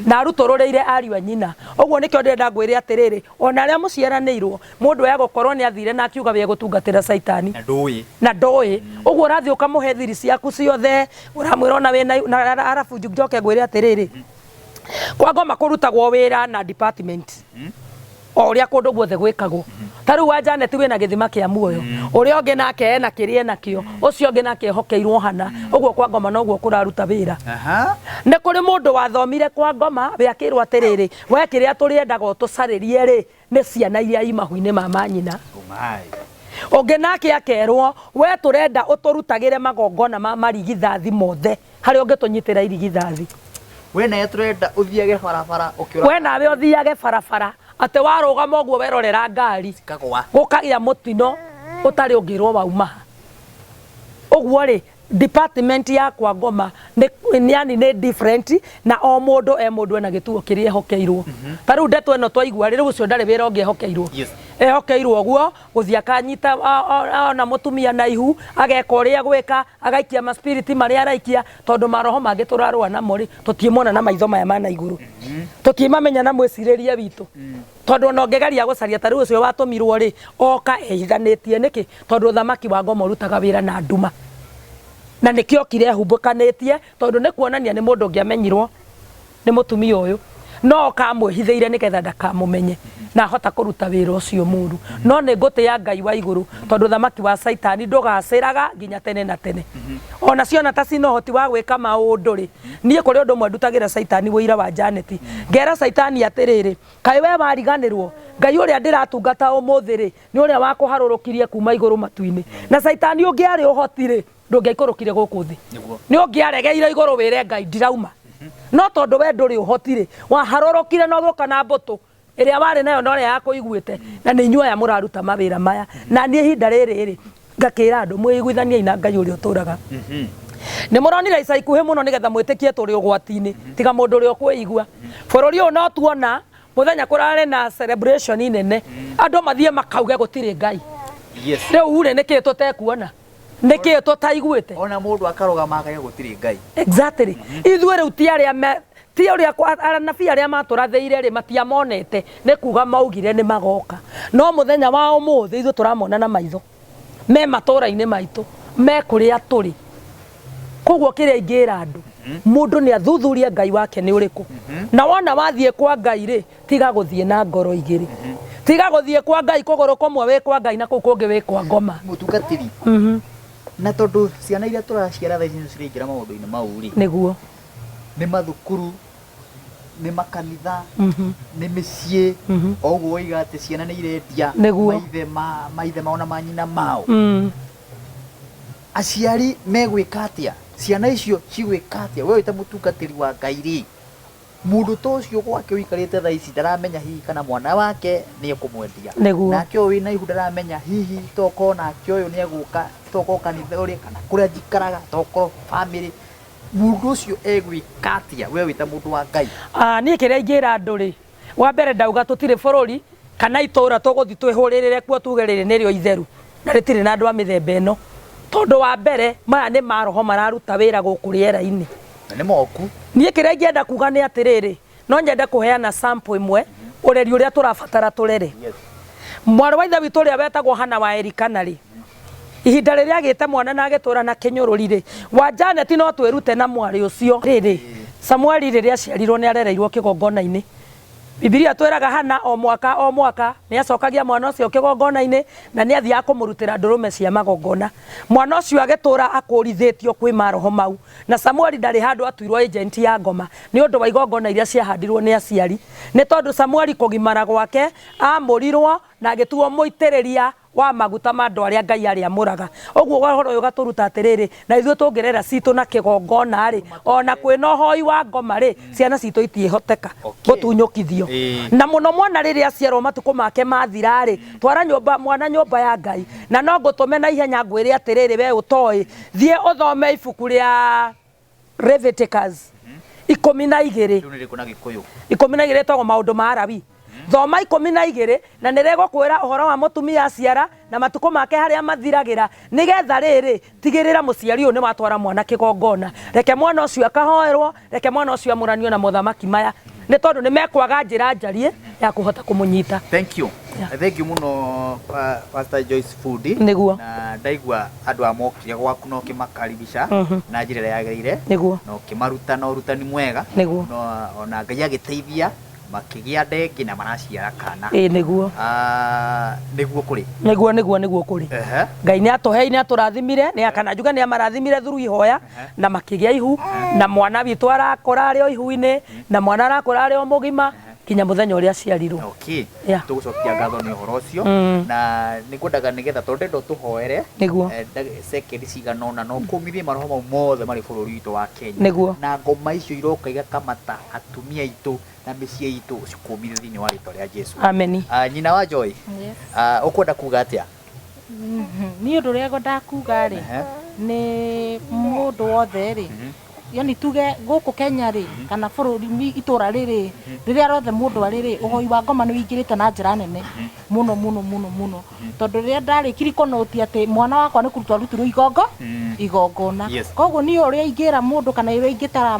Speaker 4: Na arutũrũrĩire ariũ a nyina. Ũguo nĩkĩo ndĩrenda ngwĩre atĩrĩrĩ, ona arĩa mũciaranĩirwo, mũndũ egũkorwo nĩ athire na akiuga we egũtungatĩra Caitani.
Speaker 1: Na ndũĩ.
Speaker 4: Na ndũĩ. Ũguo ũrathiĩ ũkamũhe thiri ciaku ciothe, ũramwĩra ona wĩna, na arabu njoke ngwĩre atĩrĩrĩ, Kwa ngoma kũrutagwo wĩra na department o ũrĩa kũndũ guothe gwĩkagwo. Ta rĩu wa Janet wĩna gĩthima kĩa muoyo, ũrĩa ũngĩ nake ena kĩrĩa enakĩo, ũcio ũngĩ nake ehokeirwo hana. Ũguo kwa ngoma noguo kũraruta wĩra. Nĩ kũrĩ mũndũ wathomire kwa ngoma we akĩrwo atĩrĩrĩ, we kĩrĩa tũrĩendaga ũtũcarĩrie rĩ, nĩ ciana iria i mahu-inĩ ma manyina. Ũngĩ nake akerwo, we tũrenda ũtũrutagĩre magongona ma marigithathi mothe. Harĩa ũngĩtũnyitĩra irigithathi.
Speaker 1: We nawe tũrenda ũthiage barabara ũkĩũra.
Speaker 4: We nawe ũthiage barabara atĩ warũgama ũguo werorera ngari.
Speaker 1: Cikagwa.
Speaker 4: Gũkagĩa mũtino ũtarĩ ũngĩrwo wauma ha. Ũguo rĩ, department ya kwa ngoma nĩ yani nĩ different na o mũndũ e mũndũ ena gĩtuo kĩrĩa ehokeirwo. Ta rĩu ndeto ĩno twaigua rĩ, rĩu ũcio ndarĩ wĩra ũngĩ ehokeirwo.
Speaker 1: Yes.
Speaker 4: Ehokeirwo ũguo gũthiĩ akanyita ona mũtumia na ihu ageka ũrĩa egwĩka agaikia ma spirit marĩa araikia tondũ maroho mangĩ tũrarũa namo rĩ tũtiĩmona na maitho maya ma na igũrũ tũtiĩmamenya na mwĩcirĩrie witũ tondũ ona ũngĩgeria gũcaria ta rĩu ũcio watũmirwo rĩ oka ehithanĩtie nĩkĩ tondũ ũthamaki wa ngoma ũrutaga wĩra na nduma na nĩkĩo okire ehumbũkanĩtie tondũ nĩ kuonania nĩ mũndũ ũngĩamenyirwo nĩ mũtumia ũyũ no oka amwĩhithĩire nĩgetha ndakamũmenye na ahota kũruta wĩra ũcio mũru no nĩ ngũtĩa Ngai wa igũrũ tondũ thamaki wa caitani ndũgacĩraga nginya tene na tene ona ciona ta cina ũhoti wa gwĩka maũndũ rĩ niĩ kũrĩ ũndũ ũmwe ndutagĩra caitani ũira wa Janet ngera caitani atĩrĩrĩ kaĩ we wariganĩrwo Ngai ũrĩa ndĩratungata ũmũthĩ rĩ nĩ ũrĩa wakũharũrũkirie kuma igũrũ matu-inĩ na caitani ũngĩarĩ ũhoti rĩ ndũngĩaikũrũkire gũkũ thĩ
Speaker 1: Nĩguo.
Speaker 4: nĩ ũngĩaregeire igũrũ wĩre Ngai ndirauma no tondũ we ndũrĩ ũhoti rĩ waharũrũkire na ũgĩũka na mbũtũ ĩrĩa warĩ nayo na ũrĩa yakũiguĩte na nĩ inyuĩ aya mũraruta mawĩra maya na niĩ ihinda rĩrĩ rĩ ngakĩra andũ mwĩiguithaniei na Ngai ũrĩa ũtũraga nĩ mũronire ica ikuhĩ mũno nĩgetha mwĩtĩkie tũrĩ ũgwati-inĩ tiga mũndũ ũrĩa ũkwĩigua bũrũri ũyũ no tuona mũthenya kũrarĩ na celebration nene andũ mathiĩ makauge gũtirĩ Ngai
Speaker 1: Yes.
Speaker 4: rĩu rĩ nĩkĩĩ tũtekuona nĩkĩĩ tũtaiguĩte
Speaker 1: Ona mũndũ akarũgama akauga gũtirĩ Ngai.
Speaker 4: Exactly. Ithuĩ rĩu ti arĩa me ti ũrĩa anabii arĩa matũrathĩire rĩ matiamonete nĩ kuga maugire nĩ magoka no mũthenya wa ũmũthĩ ithuĩ tũramona na maitho me matũra-inĩ maitũ me kũrĩa tũrĩ koguo kĩrĩa ingĩra andũ mũndũ nĩ athuthurie Ngai wake nĩ ũrĩkũ na wona wathiĩ kwa Ngai rĩ tiga gũthiĩ na ngoro igĩrĩ tiga gũthiĩ kwa Ngai kũgũrũ kũmwe wĩ kwa Ngai na kũu kũngĩ wĩ kwa ngoma.
Speaker 1: Mũtungatĩri, na tondũ ciana iria tũraciara thaa ici nĩ ciraingĩra maũndũ-inĩ mau rĩ,
Speaker 4: Nĩguo.
Speaker 1: nĩ mathukuru, nĩ makanitha, nĩ mĩciĩ, o ũguo woiga atĩ ciana nĩ irendia
Speaker 4: Nĩguo.
Speaker 1: maithe ma maithe mao na manyina mao. Aciari megwĩka atĩa? Ciana icio cigwĩka atĩa? We wĩ ta mũtungatĩri wa Ngai rĩ, Mũndũ ta ũcio gwake ũikarĩte thaa ici ndaramenya hihi kana mwana wake nĩ ekũmwendia.
Speaker 4: Nĩguo.
Speaker 1: Nake ũyũ wĩna ihu ndaramenya hihi tokorwo nake ũyũ nĩ egũka tokorwo kanitha ũrĩa kana kũrĩa njikaraga tokorwo family. Mũndũ ũcio egwĩka atĩa we wĩ ta mũndũ wa Ngai?
Speaker 4: Ah, niĩ kĩrĩa ingĩra andũ rĩ, wa mbere ndauga tũtirĩ bũrũri kana itũra tũgũthiĩ twĩhũrĩrĩre kuo tuge rĩrĩ nĩrĩo itheru na rĩtirĩ na andũ a mĩthemba ĩno. Tondũ wa mbere maya nĩ maroho mararuta wĩra gũkũ rĩera-inĩ.
Speaker 1: Na nĩ moku.
Speaker 4: Niĩ kĩrĩa ingĩenda kuga nĩ atĩrĩrĩ, no nyende kũheana sample ĩmwe ũreri ũrĩa tũrabatara tũrere.
Speaker 1: Yes.
Speaker 4: Mwarĩ wa ithe witũ ũrĩa wetagwo Hana wa Elikana rĩ, ihinda rĩrĩa agĩte mwana na agĩtũra na kĩnyũrũri rĩ, wa Janet no twĩrute na mwarĩ ũcio. Rĩrĩ, Samueli rĩrĩa aciarirwo nĩ arereirwo kĩgongona-inĩ. Bibilia ĩtwĩraga Hana o mwaka o mwaka nĩ acokagia mwana ũcio kĩgongona-inĩ na nĩ athiaga kũmũrutĩra ndũrũme cia magongona. Mwana ũcio agĩtũra akũrithĩtio kwĩ maroho mau. Na Samueli ndarĩ handũ atuirwo agent ya ngoma nĩ ũndũ wa igongona iria ciahandirwo nĩ aciari. Nĩ tondũ Samueli kũgimara gwake amũrirwo na agĩtuo mũitĩrĩria wa maguta ma andũ arĩa Ngai arĩamũraga. Ũguo ũhoro ũyũ ũgatũruta atĩrĩrĩ, na ithuĩ tũngĩrera citũ na kĩgongona-rĩ, ona kwĩna ũhoi wa ngoma-rĩ, ciana citũ itiĩhoteka gũtunyũkithio. Na mũno mwana rĩrĩa aciarwo matukũ make mathira-rĩ, twara nyũmba, mwana nyũmba ya Ngai. Na no ngũtũme na ihenya ngwĩre atĩrĩrĩ, we ũtoĩ, thiĩ ũthome ibuku rĩa Leviticus. 12.
Speaker 1: Rĩu nĩ rĩkũ na Gĩkũyũ?
Speaker 4: 12 ĩtagwo maũndũ ma Arawi. Thoma 12 na nĩ rĩgũkwĩra ũhoro wa mũtumia aciara na matukũ make harĩa mathiragĩra, nĩgetha rĩrĩ tigĩrĩra mũciari ũyũ nĩ watwara mwana kĩgongona. Reke mwana ũcio akahoerwo, reke mwana ũcio amũranio na mothamaki maya, nĩ tondũ nĩ mekwaga njĩra njarie ya kũhota kũmũnyita.
Speaker 1: Thank you.
Speaker 4: Yeah.
Speaker 1: Thank you mũno, Pastor Joyce Fundi.
Speaker 4: Nĩguo.
Speaker 1: Na ndaigua andũ a mokire gwaku na ũkĩmakaribisha na njĩra ĩrĩa yagĩrĩire.
Speaker 4: Nĩguo.
Speaker 1: Na ũkĩmaruta na ũrutani mwega.
Speaker 4: Nĩguo.
Speaker 1: Na ona Ngai agĩteithia makĩgĩa nda ĩngĩ na maraciara kana.
Speaker 4: Ĩĩ nĩguo.
Speaker 1: Ah, nĩguo kũrĩ.
Speaker 4: Nĩguo, nĩguo, nĩguo kũrĩ. Ngai nĩ atũhei, nĩ atũrathimire, nĩ kana njuge nĩ amarathimire through ihoya na makĩgĩa ihu, na mwana witũ arakũra arĩ o ihu-inĩ, na mwana arakũra arĩ o mũgima nginya mũthenya ũrĩa aciarirwo.
Speaker 1: Okay.
Speaker 4: Yeah.
Speaker 1: Tũgũcokia ngatho nĩ ũhoro ũcio, na nĩ ngwendaga nĩgetha tondũ ndenda ũtũhoere
Speaker 4: Nĩguo.
Speaker 1: Sekendi cigana ũna na ũkũmithie maroho mau mothe marĩ bũrũri witũ wa Kenya.
Speaker 4: Nĩguo.
Speaker 1: Na ngoma icio iroka igakamata atumia aitũ na mĩciĩ itũ, cikũmithie thĩinĩ wa rĩtwa rĩa Jesu.
Speaker 4: Ameni.
Speaker 1: Nyina wa Joy,
Speaker 2: Yes.
Speaker 1: Ũkwenda kuga atĩa?
Speaker 2: Niĩ ũndũ ũrĩa ngwendaga kuga rĩ, nĩ mũndũ wothe rĩ, yani tuge gũkũ Kenya rĩ, kana bũrũri itũra rĩrĩ, rĩrĩa rĩothe mũndũ arĩ rĩ, ũhoi wa ngoma nĩ ũingĩrĩte na njĩra nene mũno mũno mũno mũno, tondũ rĩrĩa ndarĩkirie kũnũti atĩ mwana wakwa nĩ kũrutwo arutirwo igongona. Koguo niĩ ũrĩa ingĩra mũndũ kana ũrĩa ingĩtara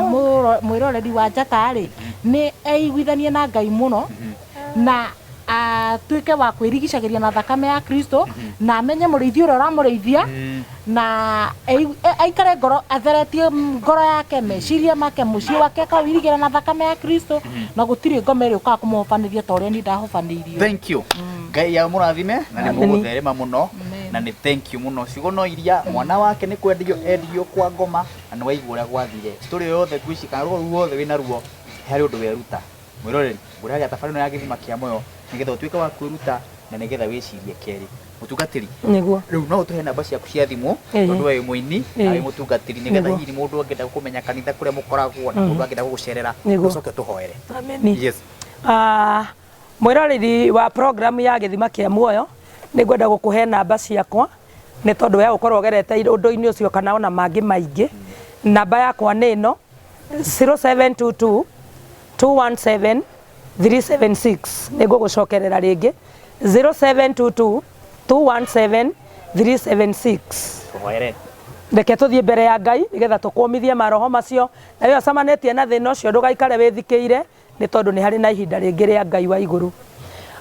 Speaker 2: mwĩroreri wa njata rĩ, nĩ eiguithanie na Ngai mũno, na atuĩke wa kwĩrigicagĩria na thakame ya Kristo, na amenye mũrĩithi ũrĩa ũramũrĩithia, na aikare ngoro atheretie ngoro yake, meciria make, mũciĩ wake akawĩrigĩra na thakame ya Kristo, na gũtirĩ ngoma ĩrĩa ũkaga kũmũhobanĩria ta ũrĩa niĩ ndahobanĩirio.
Speaker 1: Thank you. Ngai amũrathime na nĩ mũgũtherema mũno, na nĩ thank you mũno. Ciugo no iria mwana wake nĩ kwendio endirio kwa ngoma, na nĩ waigua ũrĩa gwathire. Story yothe ngwĩciria kana ruo ruothe wĩna ruo harĩ ũndũ weruta. Mwĩroreri, ngũragia thabarĩ ĩno ya gĩthima kĩa muoyo nĩgetha ũtuĩke wa kwĩruta na nĩgetha wĩcirie kerĩ. Mũtungatĩri,
Speaker 4: Nĩguo.
Speaker 1: rĩu no ũtũhe namba ciaku cia thimũ, tondũ we wĩ mũini na wĩ mũtungatĩri, nĩgetha hihi mũndũ angĩenda kũmenya kanitha kũrĩa mũkoragwo na mũndũ angĩenda gũgũcerera, ũcoke ũtũhoere.
Speaker 4: Ameni.
Speaker 1: Yes.
Speaker 4: Mwĩroreri wa program ya gĩthima kĩa muoyo, nĩ ngwenda gũkũhe namba ciakwa nĩ tondũ we gũkorwo ũgerete ũndũ-inĩ ũcio kana ona mangĩ maingĩ. Namba yakwa nĩ ĩno 0722 217 376. Nĩ ngũgũcokerera rĩngĩ 0722 217 376.
Speaker 1: Tũhoere.
Speaker 4: Reke tũthiĩ mbere ya Ngai nĩgetha tũkũmithie maroho macio, na we ũcemanĩtie na thĩna ũcio ndũgaikare wĩthikĩire, nĩ tondũ nĩ harĩ na ihinda rĩngĩ rĩa Ngai wa igũrũ.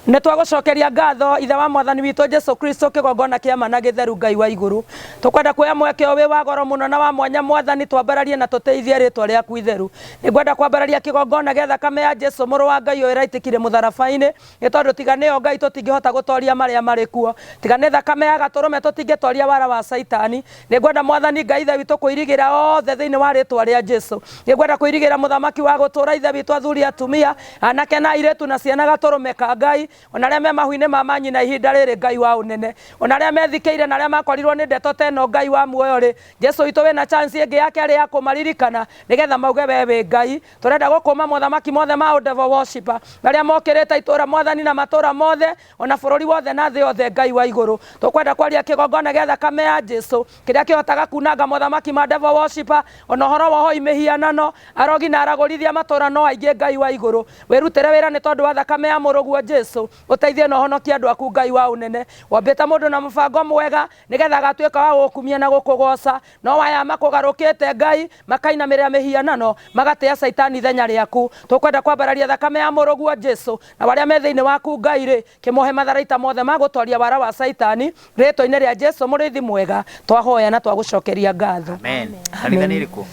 Speaker 4: Nĩ twagũcokeria ngatho ithe wa mwathani witũ Jesu Kristo, kĩgongona kĩa ma na gĩtheru Ngai wa igũrũ. Tũkwenda kuoya mweke ũyũ wĩ wa goro mũno na wa mwanya mwathani, twambararie na tũteithie rĩtwa rĩaku itheru. Nĩ ngwenda kwambararia kĩgongona gĩa thakame ya Jesu mũrũ wa Ngai ũyũ ĩraitĩkire mũtharaba-inĩ, nĩ tondũ tiga nĩyo Ngai tũtingĩhota gũtoria marĩa marĩ kuo, tiga nĩ thakame ya gatũrũme tũtingĩtoria wara wa Caitani. Nĩ ngwenda mwathani Ngai ithe witũ kũirigĩra othe thĩinĩ wa rĩtwa rĩa Jesu. Nĩ ngwenda kũirigĩra mũthamaki wa gũtũra ithe witũ, athuri, atumia, anake na airĩtu na ciana, gatũrũme ka Ngai, ona arĩa me mahu-inĩ ma manyina ihinda rĩrĩ Ngai wa ũnene, ona arĩa methikĩire na arĩa makorirwo nĩ ndeto ta ĩno Ngai wa muoyo rĩ, Jesu witũ wĩna chance ĩngĩ ya kerĩ ya kũmaririkana nĩgetha mauge we wĩ Ngai. Tũrenda gũkũma mothamaki mothe ma devil worshiper marĩa mokĩrĩte itũra mwathani na matũra mothe ona bũrũri wothe na thĩ yothe Ngai wa igũrũ. Tũkwenda kwaria kĩgongona gĩa thakame ya Jesu kĩrĩa kĩhotaga kunanga mothamaki ma devil worshiper, ona ũhoro wa ũhoi mĩhianano, arogi na aragũrithia matũra no aingĩ Ngai wa igũrũ. Wĩrutĩre wĩra nĩ tondũ wa thakame ya mũrũguo Jesu, ũteithie na ũhonokie andũ aku Ngai wa ũnene. Wambĩte mũndũ na mũbango mwega nĩgetha agatuĩka wa gũgũkumia na gũkũgoca, no aya makũgarũkĩte Ngai makainamĩrĩra mĩhianano, magatĩa Caitani ithenya rĩaku. Tũkwenda kwambararia thakame ya mũrũguo Jesu na arĩa me thĩinĩ waku Ngai rĩ, kĩmohe matharaita mothe ma gũtoria wara wa Caitani rĩtwa-inĩ rĩa Jesu mũrĩithi mwega, twahoya na twagũcokeria ngatho.
Speaker 1: Amen. Kanitha nĩ ĩrĩkũ?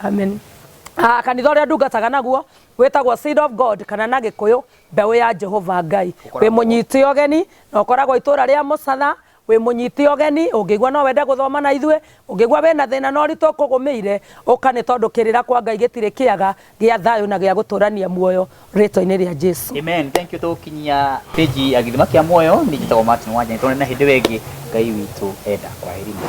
Speaker 4: Amen. Kanitha ũrĩa ndungataga naguo wĩtagwo Seed of God, kana na Gĩkũyũ mbeũ ya Jehova Ngai. Wĩ mũnyite ũgeni na ũkoragwo itũra rĩa Mũcatha. Wĩ mũnyite ũgeni, ũngĩigua no wende gũthoma na ithuĩ, ũngĩigua wĩna thĩna na ũritũ ũkũgũmĩire, ũka, nĩ tondũ kĩrĩra kwa Ngai gĩtirĩ kĩaga gĩa thayũ na gĩa gũtũrania muoyo rĩtwa-inĩ rĩa Jesu.
Speaker 1: Amen. Thank you. Tũgũkinyia page ya gĩthima kĩa muoyo. Niĩ njĩtagwo Martin Wanja. Nĩtwonane na hĩndĩ ĩyo ĩngĩ Ngai witũ enda. Kwaherini.